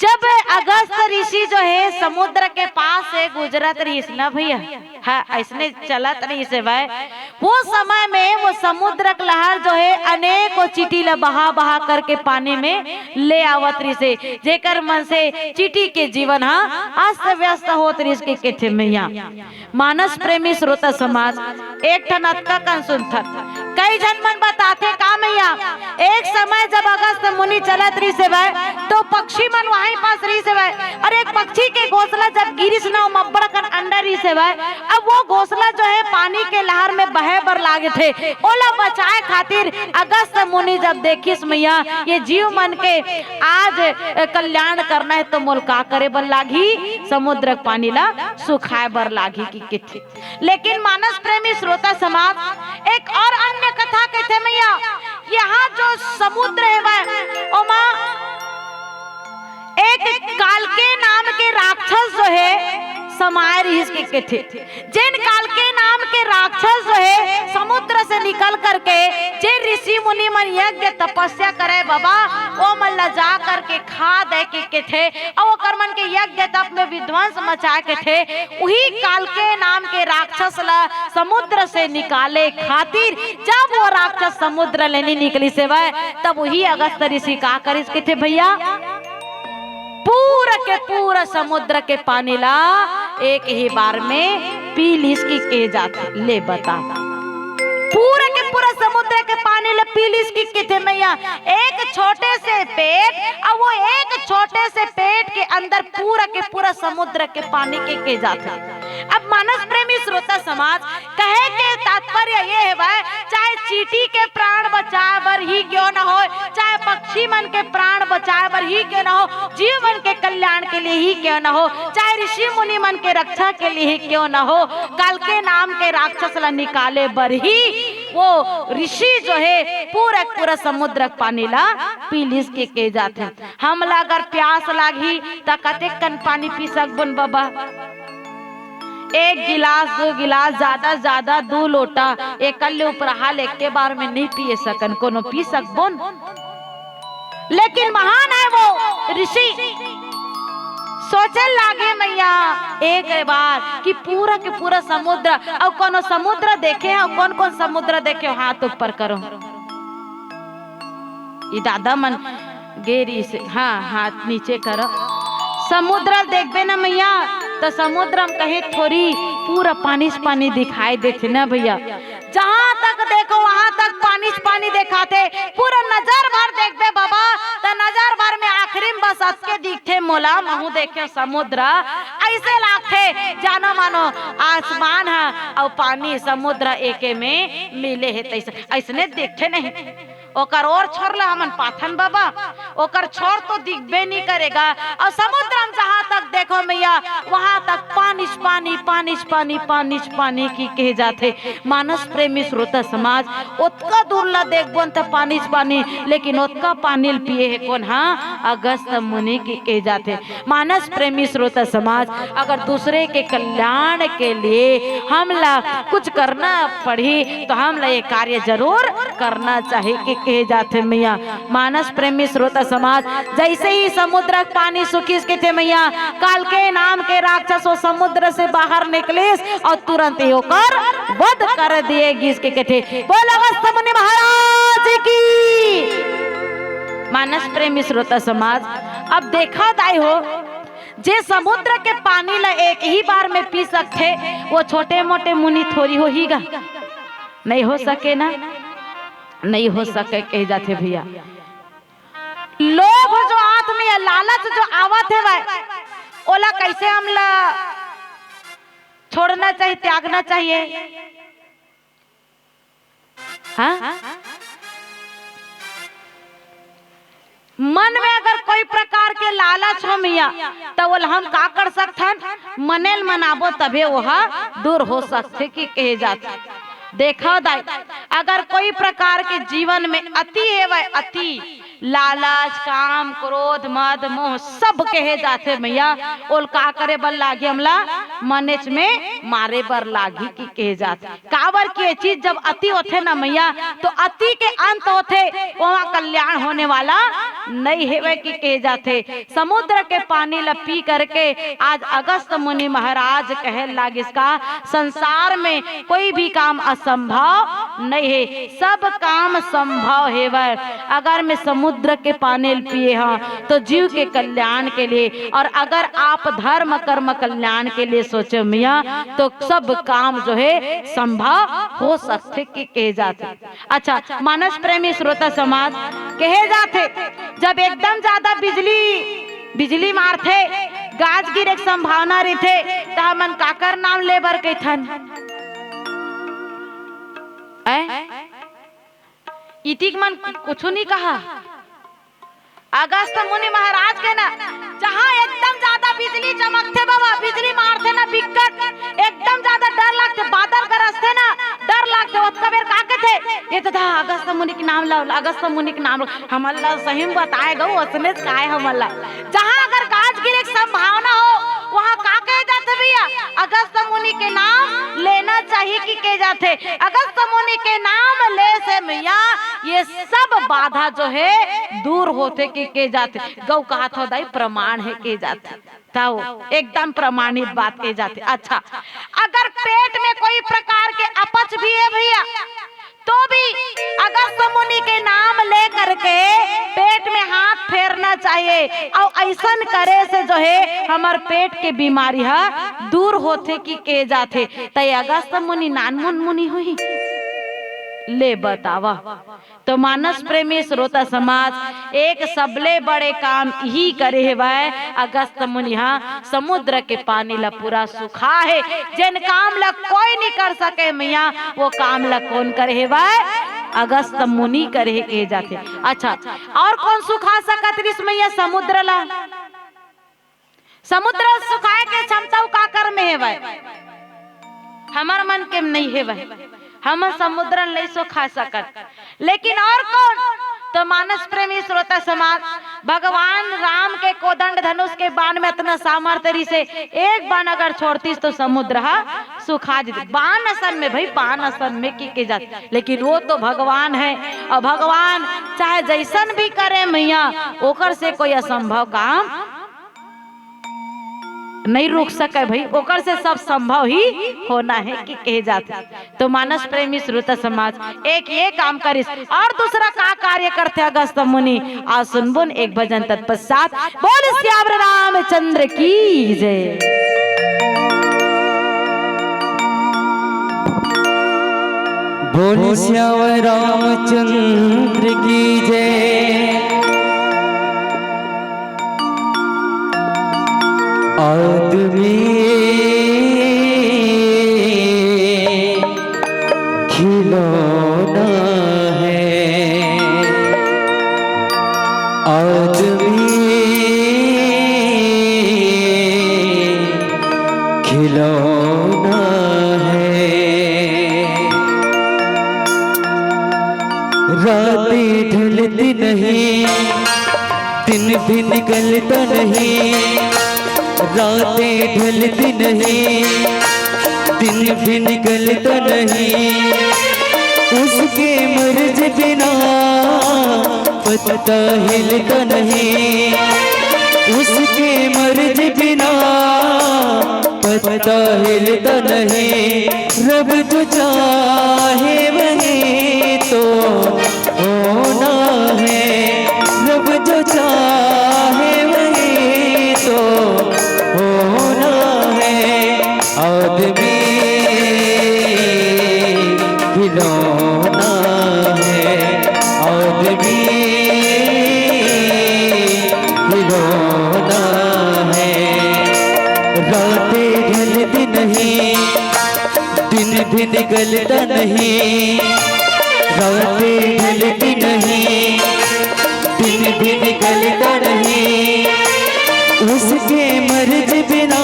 जब अगस्त ऋषि जो हे समुद्र के पास से गुजरत रहिस ना भैया, हाँ, अइसने चलत रहिस हे भाई, वो समय में वो समुद्र के लहर जो हे अनेकों चींटी ला बहा बहा करके पानी में ले आवत रहिस हे, जेकर मन से चींटी के जीवन हा अस्त व्यस्त होत रहिस के कथे मैया। मानस प्रेमी श्रोता समाज, एक ठन अतका कन सुनथन। कई झन मन बताथे का मैया, एक समय जब अगस्त मुनि चलत रहिस हे भाई, तो पक्षी मन वहीं पास रहिस हे भाई, और एक पक्षी के घोंसला जब गिरिस ना, ओमा अब्बड़ कन अंडा रहिस हे भाई। अब वो घोंसला जो हे पानी के लहर में बहे बर लागे थे, ओला बचाए खातिर अगस्त मुनि जब देखिस मैया, ये जीव मन के आज कल्याण करना हे तो मोल का करे बर लागही, समुद्र के पानी ला सुखाए बर लागही कि कथे। लेकिन मानस प्रेमी श्रोता समाज, एक और अन्य कथा कथे मैया, यहाँ जो समुद्र हे भाई, ओमा एक कालके नाम के राक्षस जो हे समाए रहिस के कथे। जेन कालके नाम के राक्षस जो हे समुद्र से निकल करके जेन ऋषि मुनि मन यज्ञ तपस्या करे बाबा, ओ मन ला जा करके खा दे के कथे, अउ ओकर मन के यज्ञ तप में विध्वंस मचाए कथे। उही कालके नाम के राक्षस ला समुद्र से निकाले खातिर जब वो राक्षस समुद्र ले नी निकलिस हे भाई, तब उही अगस्त ऋषि का करिस कथे भैया, पूरा के पूरा समुद्र के पानी ला एक ही बार में पी लिस कि कहे जाथे। ले बता, पूरा के पूरा समुद्र के पानी ला पी लिस कि कथे मैया, एक छोटे से पेट, अउ वो एक छोटे से पेट के अंदर पूरा के पूरा समुद्र के पानी के कहे जाथे। अब मानस प्रेमी श्रोता समाज, कहे के तात्पर्य ये हवय, चाहे चींटी के प्राण बचाए बर ही क्यों न हो, चाहे पक्षी मन के प्राण बचाए बर ही क्यों न हो, जीव मन के कल्याण के लिए ही क्यों न हो, चाहे ऋषि मुनि मन के रक्षा के लिए ही क्यों न हो, कालके नाम के राक्षस ला निकाले बर ही वो ऋषि जो हे पूरा पूरा समुद्र के पानी ला पी लिस के कहे जाथे। हमला अगर प्यास लागही त कतेक कन पानी पी सकबोन बबा? एक गिलास, दू गिलास, ज्यादा से ज्यादा दू लोटा, एकर ले ऊपर हाल एके बार में नहीं पिए सकन, कोनो पी सकबोन? लेकिन महान है वो ऋषि, सोचे लागे मैया एक बार कि पूरा के पूरा समुद्र, अउ कोनो समुद्र देखे हो, कौन कौन समुद्र देखे हो, हाथ ऊपर करो। ई दादा मन गेरी से, हाँ, हाथ नीचे करो। समुद्र देखबे ना मैया, तो समुद्र में कहीं थोड़ी पूरा पानी से पानी दिखाई देथे ना भैया। जहाँ तक देखो वहाँ तक पानी से पानी देखाथे। पूरा नजर भर देखबे बाबा, तो नजर भर में आखिरी में बस अतके दिखथे मोला, महू देखे समुद्र। ऐसे लागथे जानो मानो आसमान ह अउ पानी समुद्र एके में मिले हे, तैसे ऐसने दिखथे नहीं। ओकर ओर छोर ला हमन पाथन बाबा, ओकर छोर तो दिखबे नहीं करेगा। अउ समुद्र में जहाँ तक देखो मैया, वहाँ तक पानी च पानी, पानी च पानी, पानी च पानी की कहे जाथे। मानस प्रेमी श्रोता समाज, ओतका दूर ला देखबोन त पानी च पानी, लेकिन ओतका पानी ल पिए हे कोन? हाँ, अगस्त मुनि की कहे जाथे। मानस प्रेमी श्रोता समाज, अगर दूसरे के कल्याण के लिए हमला कुछ करना पड़ही, तो हमला ये कार्य जरूर करना चाहिए कि कहे जाथे मैया। मानस प्रेमी श्रोता समाज, जैसे ही समुद्र के पानी सुखिस के थे मैया, कालके नाम के राक्षस वो समुद्र से बाहर निकलिस और तुरंत ही ओकर वध कर दिए गिस के कथे। बोल अगस्त मुनि महाराज की। मानस प्रेमी श्रोता समाज, अब देखा दाई हो, जे समुद्र के पानी ला एक ही बार में पी सकथे, वो छोटे मोटे मुनि थोड़ी होही गा। नहीं हो सके ना, नहीं हो सके कहे जाथे भैया। लोभ जो आदमी है, लालच जो आवत हे भाई, ओला कैसे हमला छोड़ना चाहिए, त्यागना चाहिए? हाँ? मन में अगर कोई प्रकार के लालच हो मैया, त ओला हम का कर सकथन? मने ल मनाबो तभे ओहा दूर हो सकथे कि कहे जाथे। देखो दाई, अगर कोई प्रकार के जीवन में अति हेवय, अति लालच, काम, क्रोध, मद, मोह सब कहे जाथे मैया, ओल का करे बर लागही? हमला मनेच में मारे बर लागही कि कहे जाथे। काबर कि ये चीज जब अति होथे ना मैया, तो अति के अंत होथे, वहाँ कल्याण होने वाला नहीं हेवय कि कहे जाथे। समुद्र के पानी ला पी करके आज अगस्त मुनि महाराज कहे लागिस का, संसार में कोई भी काम असंभव नहीं है, सब काम संभव हेवय। अगर मैं समुद्र के पानी ल पिए हूँ तो जीव के कल्याण के लिए, और अगर आप धर्म कर्म कल्याण के लिए सोचे मैया, तो सब काम जो है संभव हो सकथे कि कहे जाथे। अच्छा, मानस प्रेमी श्रोता समाज, कहे जाथे, जब एकदम ज्यादा बिजली, बिजली मारथे, गाज गिरे के संभावना रहिथे, त हमन काकर नाम ले बर कहिथन? ऐ? इतिक मन कुछु नहीं कहा। अगस्त मुनि महाराज के ना, जहाँ एकदम ज्यादा बिजली चमकथे बाबा, बिजली मारथे ना बिकट, एकदम ज्यादा डर लगथे, बादल गरजथे ना, डर लगथे, ओतका बेर का कथे? ये तो था अगस्त मुनि के नाम ला, अगस्त मुनि के नाम ला। हमन ला सही में बताए गो, ओसने काय हमन ला। जहाँ अगर गाज गिरे के संभावना हो, वहाँ का कहे जाथे भैया? अगस्त मुनि के नाम लेना चाहिए कि कहे जाथे? अगस्त मुनि के नाम ले से मैया ये सब बाधा जो है दूर होथे कि कहे जाथे। गौ कहा था दाई प्रमाण है कहे जाथे। ताऊ एकदम प्रमाणित बात कहे जाथे। अच्छा, अगर पेट में कोई प्रकार के अपच भी है भैया, तो भी अगस्त मुनि के नाम ले करके पेट में हाथ फेरना चाहिए, अउ अइसन करे से जो हे हमर पेट के बीमारी ह दूर होथे कि कहे जाथे। त ये अगस्त मुनि नानमुन मुनि होही? ले बतावा। तो मानस प्रेमी श्रोता समाज, एक सबले बड़े काम इही करे हेवय, अगस्त मुनि ह समुद्र के पानी ल पूरा सुखा हे। जेन काम ल कोई नइ कर सके मैया, वो काम ल कोन करे हेवय? अगस्त मुनि करे हे कहे जाथे। अच्छा, अउ कोन सुखा सकत रिस मैया समुद्र ल? समुद्र सुखाए के क्षमता अउ काकर में हेवय? हमर मन के नइ हेवय। हम समुद्र ल नइ सुखा सकत, लेकिन अउ कोन? तो मानस प्रेमी श्रोता समाज, भगवान राम के कोदंड धनुष के बाण में अतना सामर्थ्य रिसे, एक बाण अगर छोड़तिस तो समुद्र ह सुखा जतिस। बाण असन में भई, बाण असन में कि कहे जाथे, लेकिन वो तो भगवान हे, अउ भगवान चाहे जइसन भी करे मैया, ओकर से कोई असंभव काम नइ रुक सके भई, ओकर से सब संभव ही होना हे कि कहे जाथे। तो मानस प्रेमी श्रोता समाज, एक ये काम करिस अउ दूसरा का कार्य करथे अगस्त मुनि, अउ सुनबोन एक भजन तत्पश्चात। बोल सियावर रामचंद्र की जय। बोल सियावर रामचंद्र की जय। आदमी खिलौना है, आदमी खिलौना है। रातें ढलती नहीं, दिन भी निकलता नहीं, रातें ढलती नहीं, दिन भी निकलता नहीं, उसके मर्ज बिना पत्ता हिलता नहीं, उसके मर्ज बिना पत्ता हिलता नहीं। रब जो चाहे वही तो होना है, रब जो चाहे वही तो होना है। आदमी खिलौना है, आदमी खिलौना है। रातें ढलती नहीं, दिन भी निकलता नहीं, रातें ढलती नहीं, दिन भी निकलता नहीं, उसके मर्ज बिना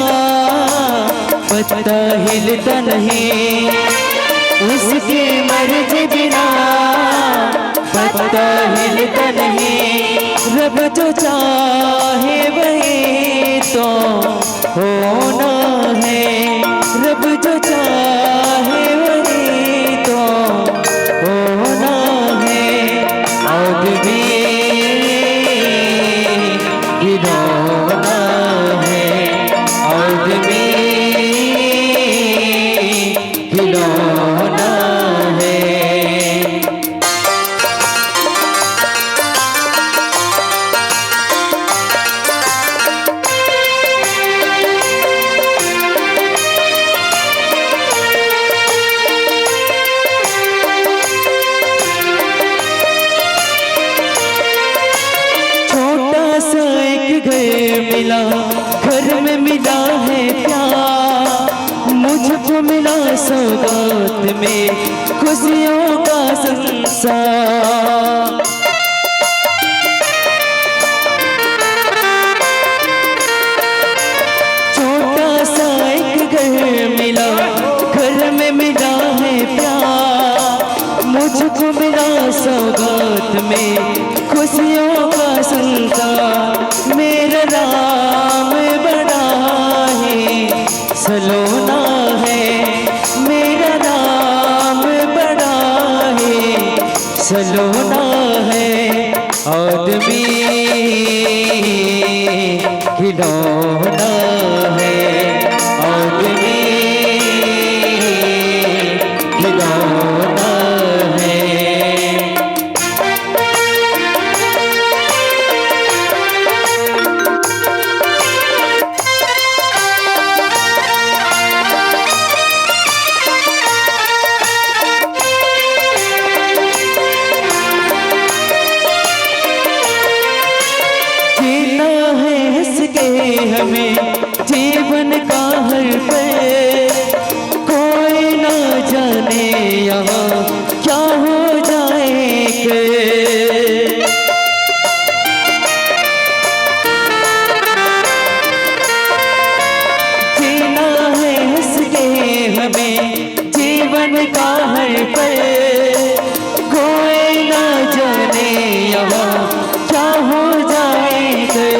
पत्ता हिलता नहीं, उसके मर्ज बिना पत्ता हिलता नहीं। रब जो चाहे वही तो होना है, रब जो चाहे वही तो होना है। आदमी खिलौना है, आदमी खिलौना है। छोटा सा एक घर मिला, घर में मिला है प्यार, मुझको मिला सौगात में खुशियों का संसार। छोटा सा एक घर मिला, घर में मिला है प्यार, मुझको मिला सौगात में खुशियों का संसार। मेरा राम बड़ा ही सलोना है, मेरा राम बड़ा ही सलोना है। आदमी खिलौना है, आदमी खिलौना है। में जीवन का हर पल, कोई ना जाने यहाँ क्या हो जाएंगे। जीना है हंस के हमें जीवन का हर पल, कोई ना जाने यहाँ क्या हो जाएंगे।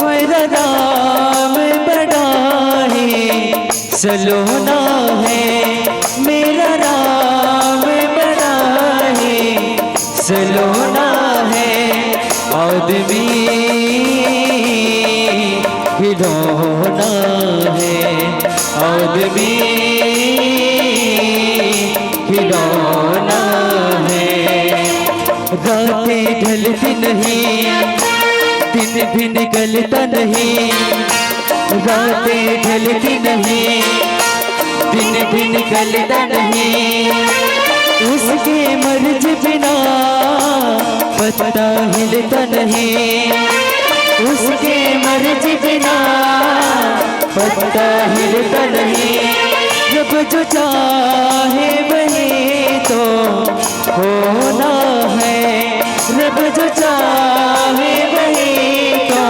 मेरा राम बड़ा ही सलोना है, मेरा राम बड़ा ही सलोना है। आदमी खिलौना है, आदमी खिलौना है। रातें ढलती नहीं, दिन भी निकलता नहीं, रातें ढलती नहीं, दिन भी निकलता नहीं। उसके मर्ज बिना पत्ता हिलता नहीं, उसके मर्ज बिना पत्ता हिलता नहीं। जब जो चाहे वही तो होना है, रब जो चाहे वही तो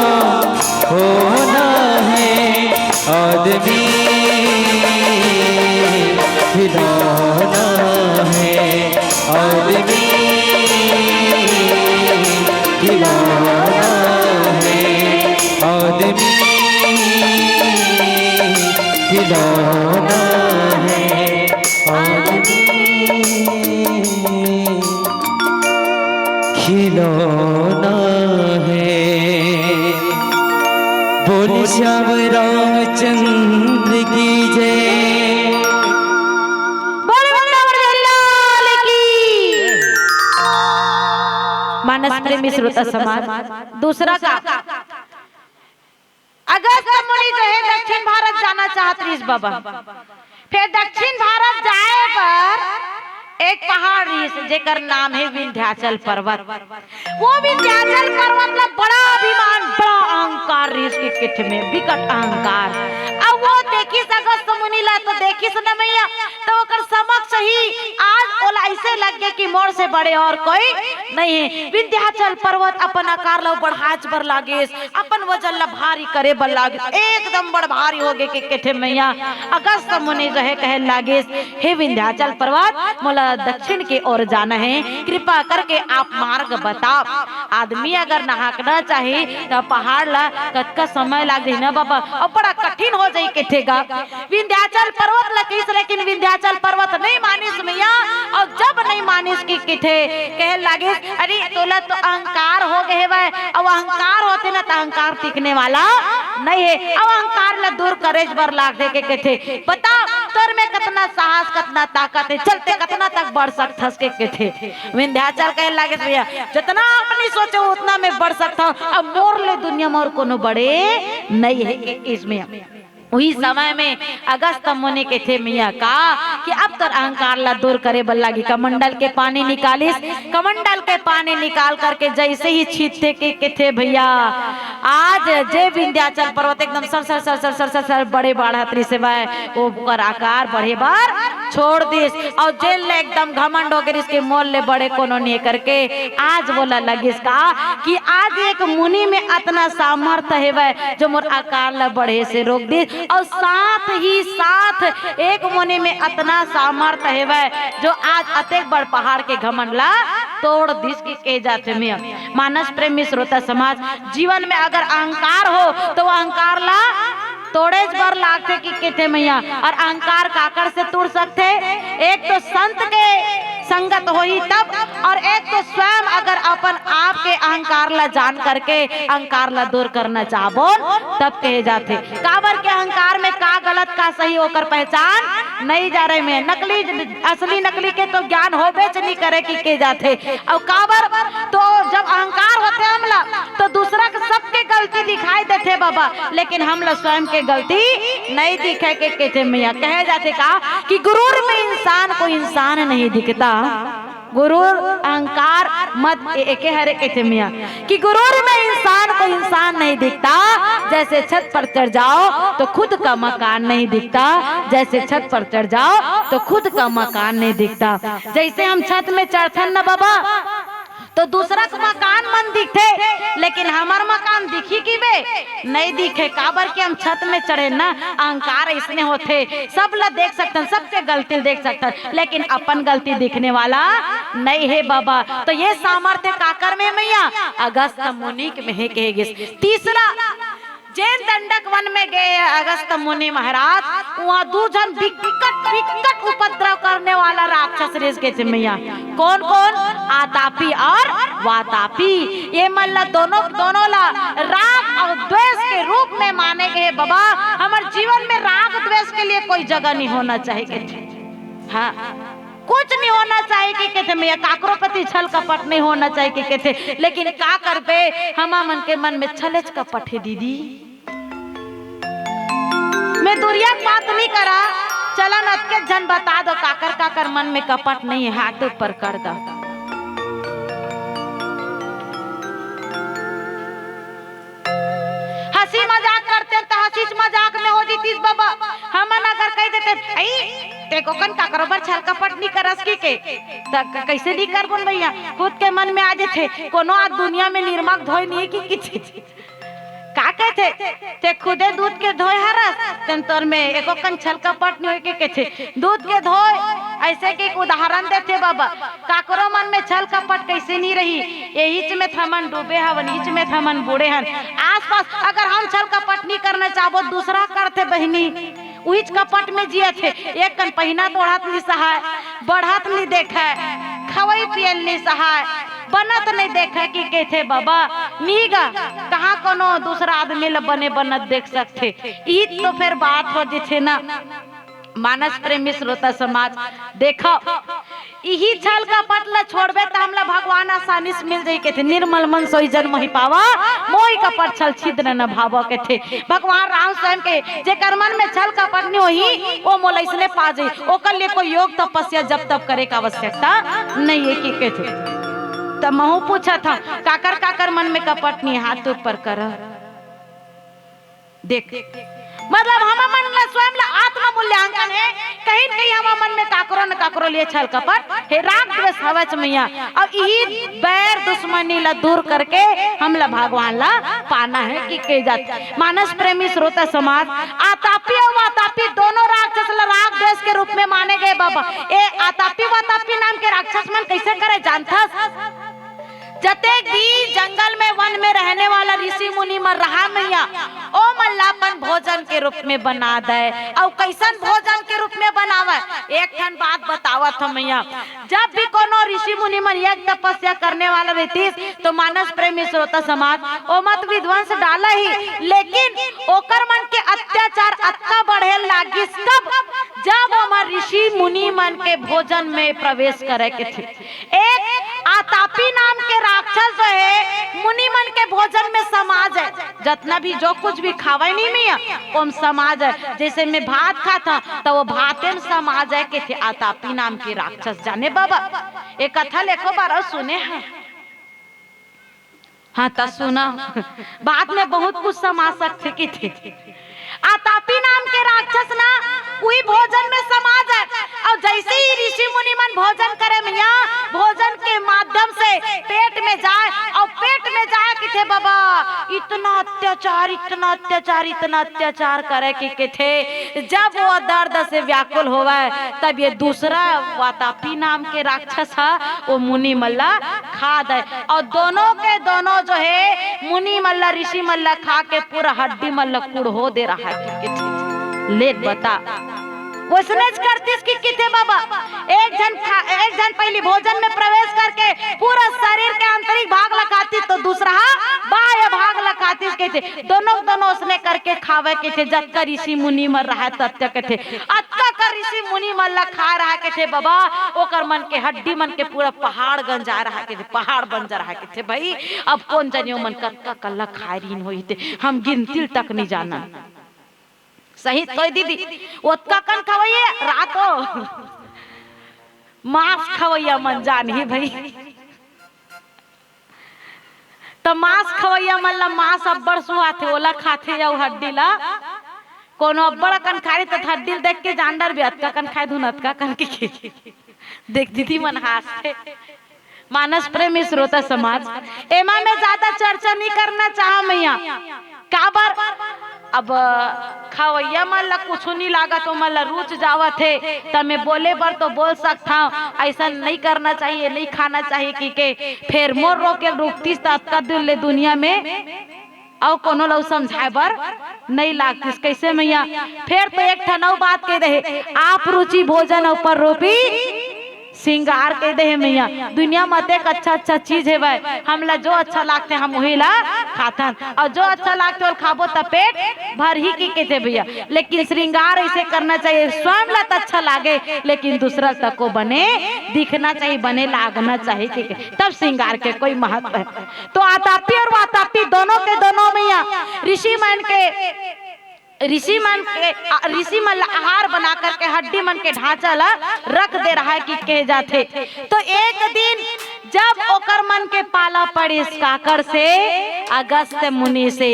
होना है। आदमी खिलौना है, आदमी खिलौना है, आदमी खिलौना है, आदमी खिलौना है। बोल श्याम रामचंद्र की जय। बोल वृंदावन बिहारी लाल की। मानस प्रेमी श्रोता समाज, दूसरा का अगस्त मुनि जो है दक्षिण भारत जाना चाहत रहिस बाबा। फेर दक्षिण भारत जाए बर एक पहाड़ रहिस, जेकर नाम है विंध्याचल पर्वत। वो विंध्याचल पर्वत ला बड़ा अभिमान, बड़ा अहंकार रहिस के किथे में, बिकट अहंकार। अब वो देखिस अगस्त मुनि ला, तो देखिस न मैया, तो ओकर समक्ष ही आज ओला ऐसे लग गया कि मोर से बड़े और कोई नहीं है। विंध्याचल पर्वत अपन आकार ला बढ़ाच बर लागिस, अपन वजन ला भारी करे बर लागिस, एकदम बड़ भारी हो गे के किथे मैया। अगस्त मुनि जो है कहे लागिस, हे विंध्याचल पर्वत, मोला दक्षिण के ओर जाना है, कृपा करके आप मार्ग बताओ। आदमी अगर नहाकना चाही त पहाड़ ला कतका समय लाग जाही ना बाबा, अउ बड़ा कठिन हो जाही किथे गा। विंध्याचल पर्वत ला कहिस, लेकिन विंध्याचल पर्वत नहीं मानिस मैया। अउ जब नहीं मानिस कि किथे कहे लागिस, अरे तोला तो अहंकार हो गए हवय, अउ अहंकार होथे ना त अहंकार टिकने वाला नहीं है। अउ अहंकार ला दूर करे बर लागथे के किथे, बता तोर में कतना साहस, कतना ताकत है, चलते कतना तक बढ़ सकथस के किथे। विंध्याचल कहे लागिस भैया, जितना आप नहीं सोचे उतना मैं बढ़ सकता हूँ, अब मोर ले दुनिया में और कोनो बड़े नहीं है इसमें। उही समय में अगस्त मुनि किथे मैया का कि अब तोर अहंकार ला दूर करे बर लागी। कमंडल के पानी निकालिस, कमंडल के पानी निकाल करके जैसे ही छींचथे के किथे भैया, आज जे विंध्याचल पर्वत एकदम sir sir sir sir sir sir sir बड़े बाढ़त रहिस हवय, ओकर आकार बढ़े बर छोड़ दिस। अउ जेन ले एकदम घमंड हो गे रहिस के मोर ले बड़े कोनो नहीं करके, आज वोला लगिस का कि आज एक मुनि में अतना सामर्थ हेवय जो मोर आकार ला बढ़े से रोक दिस। अउ साथ ही साथ एक मुनि में अतना सामर्थ हेवय जो आज अतेक बड़ पहाड़ के घमंड ला तोड़ दिस के कहे जाथे मैया। मानस प्रेमी श्रोता समाज, जीवन में अगर अहंकार हो तो वो अहंकार ला तोड़ेच बर लागथे कि किथे मैया। अउ अहंकार काकर से टूट सकथे? एक तो संत के संगत होही तब, अउ एक तो स्वयं अगर अपन आप के अहंकार ला जान करके अहंकार ला दूर करना चाहबो तब कहे जाथे। काबर के अहंकार में का गलत का सही ओकर पहचान नहीं जा रहे में। नकली, असली नकली के तो ज्ञान होबेच नहीं करे कि कहे जाथे। अउ काबर तो जब अहंकार होथे हमला तो दूसरा के सबके गलती दिखाई देथे बाबा, लेकिन हमला स्वयं के गलती नहीं दिखे के किथे मैया। कहे जाथे का कि गुरूर में इंसान को इंसान नहीं दिखता, गुरूर अहंकार मद ए-, एके हरे किथे मैया कि गुरूर में इंसान को इंसान नहीं दिखता, जैसे छत पर चढ़ जाओ तो खुद का मकान नहीं दिखता, जैसे छत पर चढ़ जाओ तो खुद का मकान नहीं दिखता। जैसे हम छत में चढ़थन ना बाबा, तो दूसरा के मकान मन दिखथे, लेकिन हमर मकान दिखही कि बे? नहीं दिखे। काबर कि हम छत में चढ़े ना, अहंकार अइसने होथे, सब ला देख सकथन, सबके गलती ल देख सकथन, लेकिन अपन गलती दिखने वाला नहीं हे बाबा। तो ये सामर्थ्य काकर में हे मैया? अगस्त मुनि के में हे कहे गिस। तीसरा, जेन दंडक वन में गए हे अगस्त मुनि महाराज, उहाँ दू झन बिकट, बिकट उपद्रव करने वाला राक्षस रिहिस कथे मैया। कोन कोन? आतापी और वातापी। ये मन ला दोनों, दोनों ला राग और द्वेष के रूप में माने गए हे बाबा। हमर जीवन में राग द्वेष के लिए कोई जगह नहीं होना चाहिए कथे। हाँ, कुछ नहीं होना चाहिए कि कथे मैया, काकरो प्रति छल कपट नहीं होना चाहिए कि कथे। लेकिन का करबे, हमा मन के मन में छलेच कपट हे दीदी। मैं दुरिया के बात नहीं करा, चलन अतके झन बता दो, काकर काकर मन में कपट नहीं हे, हाथ ऊपर कर दो। हंसी मजाक करते त हंसीच मजाक में हो जीतीस बाबा। हमन अगर कह देते, "आई, ते कोकन काकरो बर छल कपट नहीं करस कि के?" त क-, कैसे नहीं करबो न भैया? खुद के मन में आ जेथे, कोनो आज दुनिया में निरमा के धोए नहीं हे कि किथे। का कहथे? ते खुदे दूध के धोए हरस, तेन तोर में एको कन छल कपट नहीं होय के कहथे। दूध के धोए, ऐसे के एक उदाहरण देथे बाबा। काकरो मन में छल कपट कैसे नहीं रही? यहीच में थमन डूबे हवन, इच में थमन बूड़े हन। आसपास अगर हम छल कपट नहीं करना चाहबो, दूसरा करथे बहिनी, उहीच कपट में जियत हे। एक कन पहिना त ओढ़त नहीं सहाय, बढ़त नहीं देखे, खवई पियल नहीं सहाय, बनत नहीं देखे कि कहथे बाबा, नी गा, कहाँ कोनो दूसरा आदमी ल बने बनत देख सकथे। ई तो फिर बात हो जेथे ना। मानस प्रेमी श्रोता समाज, देखो, इही छल कपट ल छोड़बे त हमला भगवान आसानी से मिल जाई कथे। "निर्मल मन सोई जन मोहि पावा, मोहि कपट छल छिद्र न भावा" कथे। भगवान राम स्वयं के, "जेकर मन में छल कपट नहीं होही, वो मोला इसने पा जाई, ओकर लिए कोई योग तपस्या जप तप करे के आवश्यकता नहीं हे" कि कथे। त महू पूछत हंव, काकर काकर मन में कपट नहीं हे, हाथ ऊपर कर। देख, मतलब, हमर मन ला स्वयं ला आत्म मूल्यांकन हे, कहीं न कहीं हमर मन में काकरो न काकरो लिए छल कपट हे, राग द्वेष हवच मैया। अउ इही बैर दुश्मनी ला दूर करके हमला भगवान ला पाना हे कि के जात। मानस प्रेमी श्रोता समाज, आतापी अउ वातापी दोनों राक्षस ला राग द्वेष के रूप में माने गए बाबा। ए आतापी वातापी नाम के राक्षस मन कैसे करे जानथस? जतेक भी जंगल में, वन में रहने वाला ऋषि मुनि मन रहा मैया, ओ मन ला अपन भोजन के रूप में बना दे। अउ कैसन भोजन के रूप में बनावे? एक ठन बात बतावत हंव मैया, जब भी कोनो ऋषि मुनि मन यज्ञ तपस्या करने वाला रहितिस, तो मानस प्रेमी श्रोता समाज, ओमा त विध्वंस डाला ही, लेकिन ओकर मन के अत्याचार अतका बढ़े लागिस कब? जब ओमन ऋषि मुनि मन के भोजन में प्रवेश करे के थे। एक आतापी नाम के राक्षस जो हे, मुनि मन के भोजन में समा जाय। जतना भी जो कुछ भी खावय नहीं मैया, ओम समा जाय। जैसे मैं भात खात हंव, त वो भाते में समा जाय के थे आतापी नाम के राक्षस। जाने बाबा, ए कथा ल एको बार अउ सुने हंव। हाँ, त सुना, भात में बहुत कुछ समा सकथे कथे। आतापी नाम के राक्षस ना, उही भोजन में समा जाय। अउ जैसे ही ऋषि मुनि मन भोजन करे मैया, भोजन के माध्यम से पेट में जाय, अउ पेट में जाय कथे बाबा, इतना अत्याचार, इतना अत्याचार, इतना अत्याचार करे के कथे। जब वो दर्द से व्याकुल होवय, तब ये दूसरा वातापी नाम के राक्षस ह, वो मुनि मन ला खा दे। अउ दोनों के दोनों जो हे, मुनि मन ला, ऋषि मन ला खा के पूरा हड्डी मन ला कुड़हो दे रहा हे, ठीक हे, ठीक हे। ले बता, वैसनेच करतिस कि कथे बाबा, एक झन खा, एक झन पहिली भोजन में प्रवेश करके पूरा शरीर के आंतरिक भाग ला खातिस, तो दूसरा हा बाह्य भाग ला खातिस कथे। दोनों, दोनों ओसने करके खावय कथे, जतका ऋषि मुनि मन रहा ततका कथे। अतका कर ऋषि मुनि मन ला खाय रहा कथे बाबा, ओकर मन के हड्डी मन के पूरा पहाड़ गंजा रहा कथे, पहाड़ बन जा रहा कथे। भाई, अब कोन जनी ओमन कतका कल्ला खाय रहिन होही ते, हम गिनती तक नहीं जानन। सही तो दीदी, ओतका कन खवइया रातो मांस खवइया मन जानही भाई। त मांस खवइया मन ला मांस अब्बड़ सुहाथे, ओला खाथे अउ हड्डी ला कोनो अब्बड़ अकन खाही, त हड्डी ल देख के जान डरबे, अतका कन खाए धुन, अतका कन के। देख दीदी मन हांसथे। मानस प्रेमी श्रोता समाज, एमा मैं ज्यादा चर्चा नहीं करना चाहा मैया। काबर? अब खवइया मन ला कुछु नहीं लागत, ओमन ला रुच जावत हे, त मैं बोले बर तो बोल सकथंव, ऐसा नहीं करना चाहिए, नहीं खाना चाहिए कि के। फेर मोर रोके रुकतिस त अतका दिन ले दुनिया में अउ कोनो ला समझाए बर नहीं लागतिस। कैसे मैया? फेर तो एक ठन अउ बात कह दे हे, आप रुचि भोजन अउ पर रूपी श्रृंगार कह दे हे मैया। दुनिया में अतेक अच्छा अच्छा चीज हेवय, हमला जो अच्छा लागथे हम उही ला खाथन, अउ जो अच्छा लागथे ओला खाबो त पेट भरही कि कथे भैया। लेकिन श्रृंगार ऐसे करना चाहिए, स्वयं ला त अच्छा लागे लेकिन दूसरा तको बने दिखना चाहिए, बने लागना चाहिए कि तब श्रृंगार के कोई महत्व हे। तो आतापी अउ वातापी दोनों के दोनों मैया ऋषि मन के ऋषि मन के, अ, ऋषि मन ला आहार बना करके हड्डी मन के ढांचा ला रख दे रहा हे कि कहे जाथे। तो एक दिन जब ओकर मन के पाला पड़िस काकर से, अगस्त मुनि से।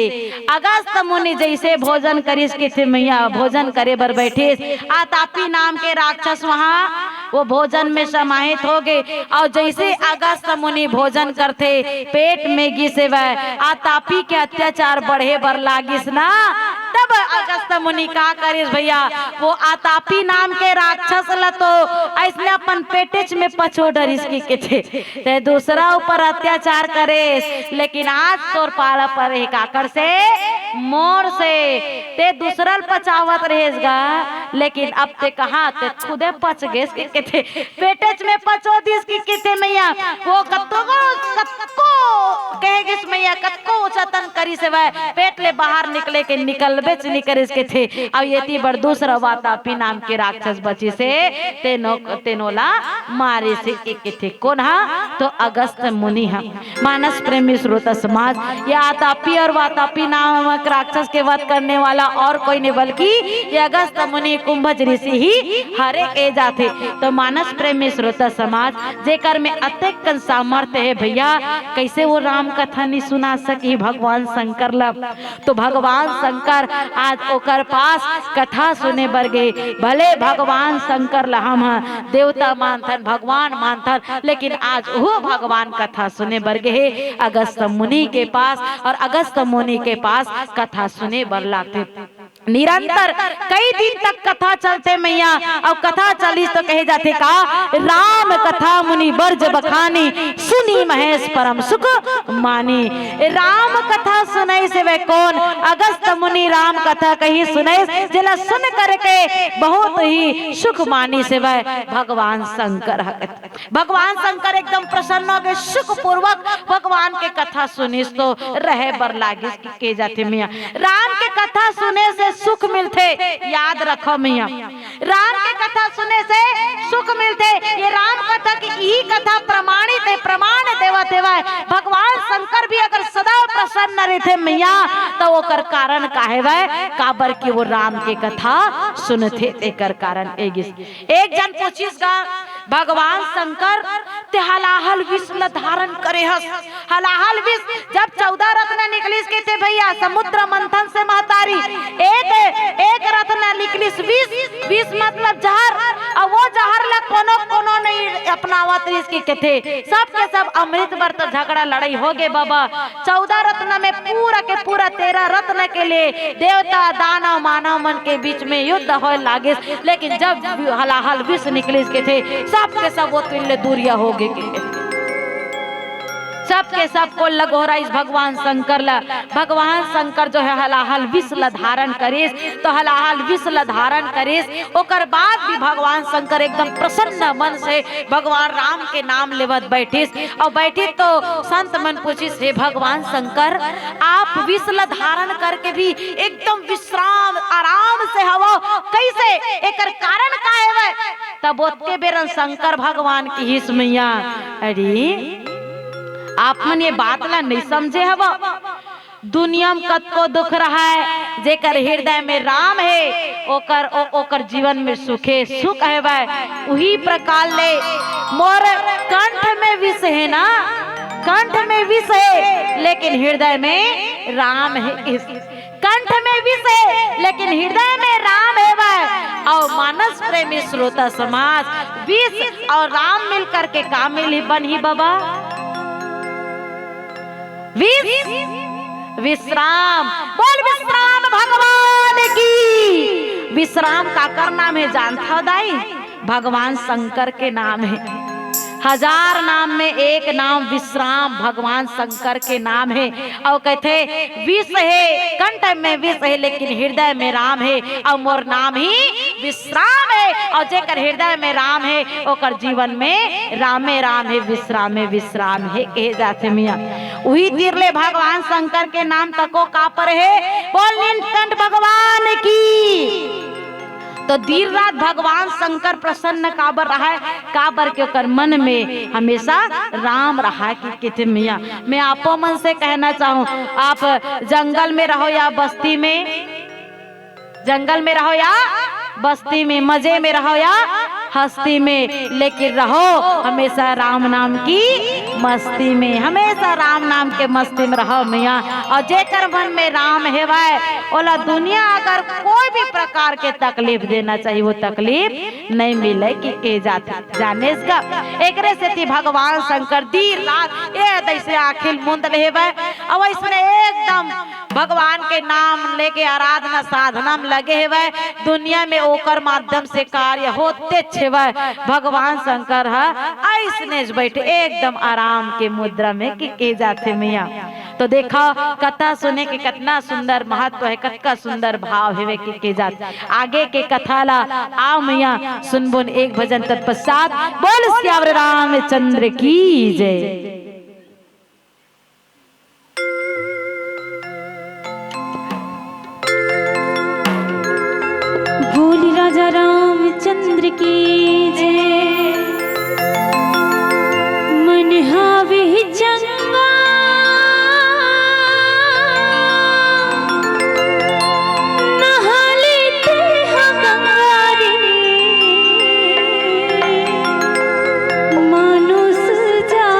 अगस्त मुनि जैसे भोजन करिस किथे मैया, भोजन करे बर बैठिस, आतापी नाम के राक्षस वहां वो भोजन में समाहित हो गए। अउ जैसे अगस्त मुनि भोजन करथे, पेट में गिस हेवय, आतापी के अत्याचार बढ़े बर लागिस ना, तब अगस्त मुनि का करिस भैया, वो आतापी नाम के राक्षस ल तो अइसने अपन पेटेच में पचो डरिस कि कथे, ते दूसरा ऊपर अत्याचार करेस, लेकिन आज तोर पाला परे हे काकर से, मोर से। ते दूसरा ल पचावत रहेस गा, लेकिन अब ते कहा, ते खुदे पच गेस कि कथे, पेटेच में पचो दिस कि कथे मैया। वो कतको, कतको कहे गिस मैया, कतको उचतन करिस हेवय, पेट ले बाहर निकले के निकलबेच नइ करिस कथे। अउ एती बर दूसरा वातापी नाम के राक्षस बचिस हे, तेनो, तेनो ला मारिस हे कि कथे। कोन हा? तो अगस्त मुनि हा। मानस प्रेमी श्रोता समाज, ये आतापी और वातापी नामक राक्षस के वध करने वाला और कोई नहीं, बल्कि ये अगस्त मुनि कुंभज ऋषि ही हरे ए जाथे। तो मानस प्रेमी श्रोता समाज, जेकर में अतेक कन सामर्थ्य हे भैया, कैसे वो राम कथा नहीं सुना सकी भगवान शंकर ला? तो भगवान शंकर आज ओकर पास कथा सुने बर गे। भले भगवान शंकर ला हम ह देवता मानथन, भगवान मानथन, लेकिन आज वो भगवान कथा सुने बर गे हे अगस्त मुनि के पास, और अगस्त मुनि के पास कथा सुने बर लागथे। निरंतर कई दिन तक कथा चलथे मैया, अउ कथा चलिस तो कहे जाथे का, राम कथा मुनि बरज बखानी, सुनि महेश परम सुख मानी। राम कथा सुनइस हेवय कोन? अगस्त मुनि राम कथा कहिस सुनइस, जेला सुन करके बहुत ही सुख मानिस हेवय भगवान शंकर ह। भगवान शंकर एकदम प्रसन्न हो गए, सुख पूर्वक भगवान के कथा सुनिस तो रहे बर लागिस कि कहे जाथे मैया। राम के कथा सुने से सुख मिलथे, याद रखो मैया, राम के कथा सुने से सुख मिलथे। ये राम कथा की यही कथा प्रमाणित हे, प्रमाण देवत हेवय। भगवान शंकर भी अगर सदा प्रसन्न रहिथे मैया, त ओकर कारण का हेवय? काबर कि वो राम के कथा सुनथे, तेकर कारण ए गिस। एक जन पूछिस गा, भगवान शंकर, ते हलाहल विष ल धारण करे हस, हलाहल विष, जब चौदह रत्न निकलिस कथे भैया समुद्र मंथन से महतारी, एक, एक रत्न निकलिस विष, विष मतलब जहर, अउ वो जहर ला कोनो, कोनो नहीं अपनावत रिहिस कि कथे, सब के सब अमृत बर तो झगड़ा लड़ाई हो गे बाबा। चौदह रत्न में पूरा के पूरा तेरह रत्न के लिए देवता, दानव, मानव मन के बीच में युद्ध होए लागिस, लेकिन जब हलाहल विष निकलिस कथे, सब के सब वो तीर ले दूरिया हो गे कथे। सब के सब कोल ल गोहराइस भगवान शंकर ला। भगवान शंकर जो है हलाहल विष ला धारण करिस, तो हलाहल विष ला धारण करिस, ओकर बाद भी भगवान शंकर एकदम प्रसन्न मन से भगवान राम के नाम लेवत बैठिस। अउ बैठिस तो संत मन पूछिस, "हे भगवान शंकर, आप विष ला धारण करके भी एकदम विश्राम, आराम से हवव, कैसे? एकर कारण का हेवय?" तब ओतके बेरन शंकर भगवान किहिस, "मैया, अरे, आप मन ये बात ला नहीं समझे हवव। दुनिया में कतको दुख रहय, जेकर हृदय में राम हे, ओकर, ओ-, ओकर जीवन में सुखे सुख हेवय। उही प्रकार ले मोर कंठ में विष हे ना, कंठ में विष हे, लेकिन हृदय में राम हे। कंठ में विष हे, लेकिन हृदय में राम हे। वह और मानस प्रेमी श्रोता समाज, विष और राम मिल करके का मिलही, बनही बाबा? विष, विश्राम। बोल विश्राम भगवान की। विश्राम काकर नाम हे, जानथव दाई? भगवान शंकर के नाम हे। हजार नाम में एक नाम विश्राम भगवान शंकर के नाम हे। और कहथे, विष हे, कंठ में विष हे, लेकिन हृदय में राम हे, और मोर नाम ही विश्राम हे। और जेकर हृदय में राम हे, ओकर जीवन में रामे राम हे, विश्रामे विश्राम हे, कहे जाथे मिया। उही तीर ले भगवान शंकर के नाम तको कापर हे। बोल नीलकंठ भगवान की। तो दिन रात भगवान शंकर प्रसन्न काबर रहाय, काबर के ओकर मन में हमेशा राम रहाय कि किथे मिया। मैं आपो मन से कहना चाहूँ, आप जंगल में रहो या बस्ती में, जंगल में रहो या बस्ती में, मजे में रहो या हस्ती में, लेकिन रहो हमेशा राम नाम की मस्ती में, हमेशा राम नाम के मस्ती में रहो मिया। और जेकर मन में राम हेवय, ओला दुनिया अगर कोई भी प्रकार के तकलीफ देना चाहिए, वो तकलीफ नहीं मिले कि ए जाथे। जानेस गा, एकरे सेती भगवान शंकर दिन रात ए जइसे आँखी ल मूंद ले हेवय, अउ अइसने एकदम भगवान के नाम लेके आराधना साधना में लगे हेवय। दुनिया में ओकर माध्यम से कार्य होतेच हेवय। भगवान शंकर ह अइसने ज बइठे एकदम आराम के मुद्रा में कि, के जाथे मिया। तो देखा, कथा सुने के कतना सुंदर महत्व हे, कतका सुंदर भाव हेवे कि, के जाथे। आगे के कथा ला आव मिया सुनबोन एक भजन तत्पश्चात। बोल सियावर रामचंद्र की जय। बोल राजा रामचंद्र की जय। मन हावे चंगा, नहा लेते हैं गंगा रे, मानुष जा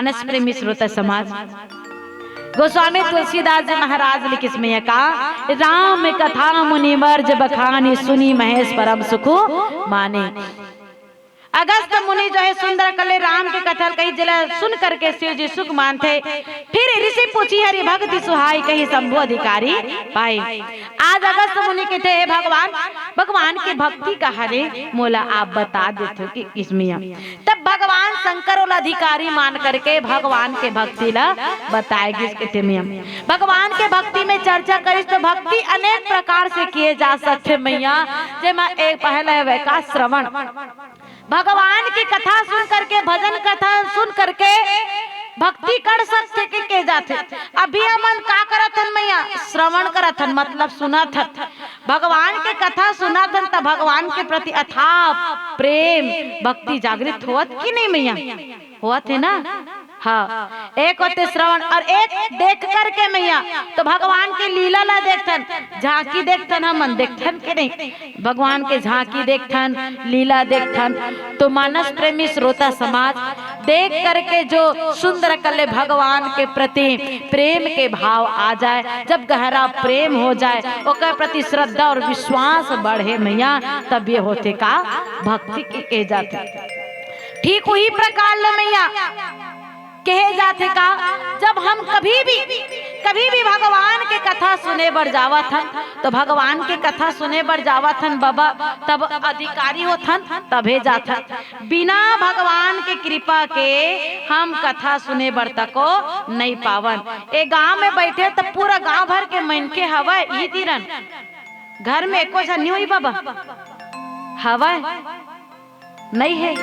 मानस प्रेमी श्रोता समाज, गोस्वामी तुलसीदास जी महाराज लिखिस में का, "राम कथा मुनिवर जब बखानी, सुनि महेश परम सुख मानी।" अगस्त मुनि जो है सुंदर कले राम के कथा ल कही, जेला सुन करके शिव जी सुख मानथे। फिर ऋषि पूछी हरि भक्ति सुहाई, कही शंभु अधिकारी पाई। आज अगस्त मुनि कथे, "हे भगवान, भगवान के भक्ति का हरे मोला आप बता देथो कि किसमिया।" तब भगवान शंकर ओला अधिकारी मान करके भगवान के भक्ति ला बताए गिस कथे मिया। भगवान के भक्ति में चर्चा करिस तो भक्ति अनेक प्रकार से किए जा सकथे मैया, जेमा एक पहला हवय का श्रवण। भगवान की कथा सुन करके, भजन कथा सुन करके भक्ति कर सकथे के, के जाथे। अभी हमन का करत हन मैया? श्रवण करत हन, मतलब सुनत हन। भगवान के कथा सुनत हन त भगवान के प्रति अथाह प्रेम, भक्ति जागृत होवत कि नहीं मैया? होवत हे ना? हाँ, एक होथे श्रवण और एक देख करके मैया, तो भगवान के लीला ला देखथन, झांकी देखथन, हमन देखथन के नहीं? भगवान के झांकी देखथन, लीला देखथन। तो मानस प्रेमी श्रोता समाज, देख करके जो सुंदर कले भगवान के प्रति प्रेम के भाव आ जाए, जब गहरा प्रेम हो जाए, ओकर प्रति श्रद्धा और विश्वास बढ़े मैया, तब ये होथे का? भक्ति के, के जाथे। ठीक उही प्रकार ले मैया कहे जाथे का, जब हम कभी भी, कभी भी भगवान के कथा सुने बर जावत हन, तो भगवान के कथा सुने बर जावत हन बाबा, तब अधिकारी होथन, तभे जाथन। बिना भगवान के कृपा के हम कथा सुने बर तको नहीं पावन। ए गांव में बैठे त पूरा गांव भर के मनखे हवय, ई तीरन घर में एको झन नहीं होई बाबा, हवय नहीं हे,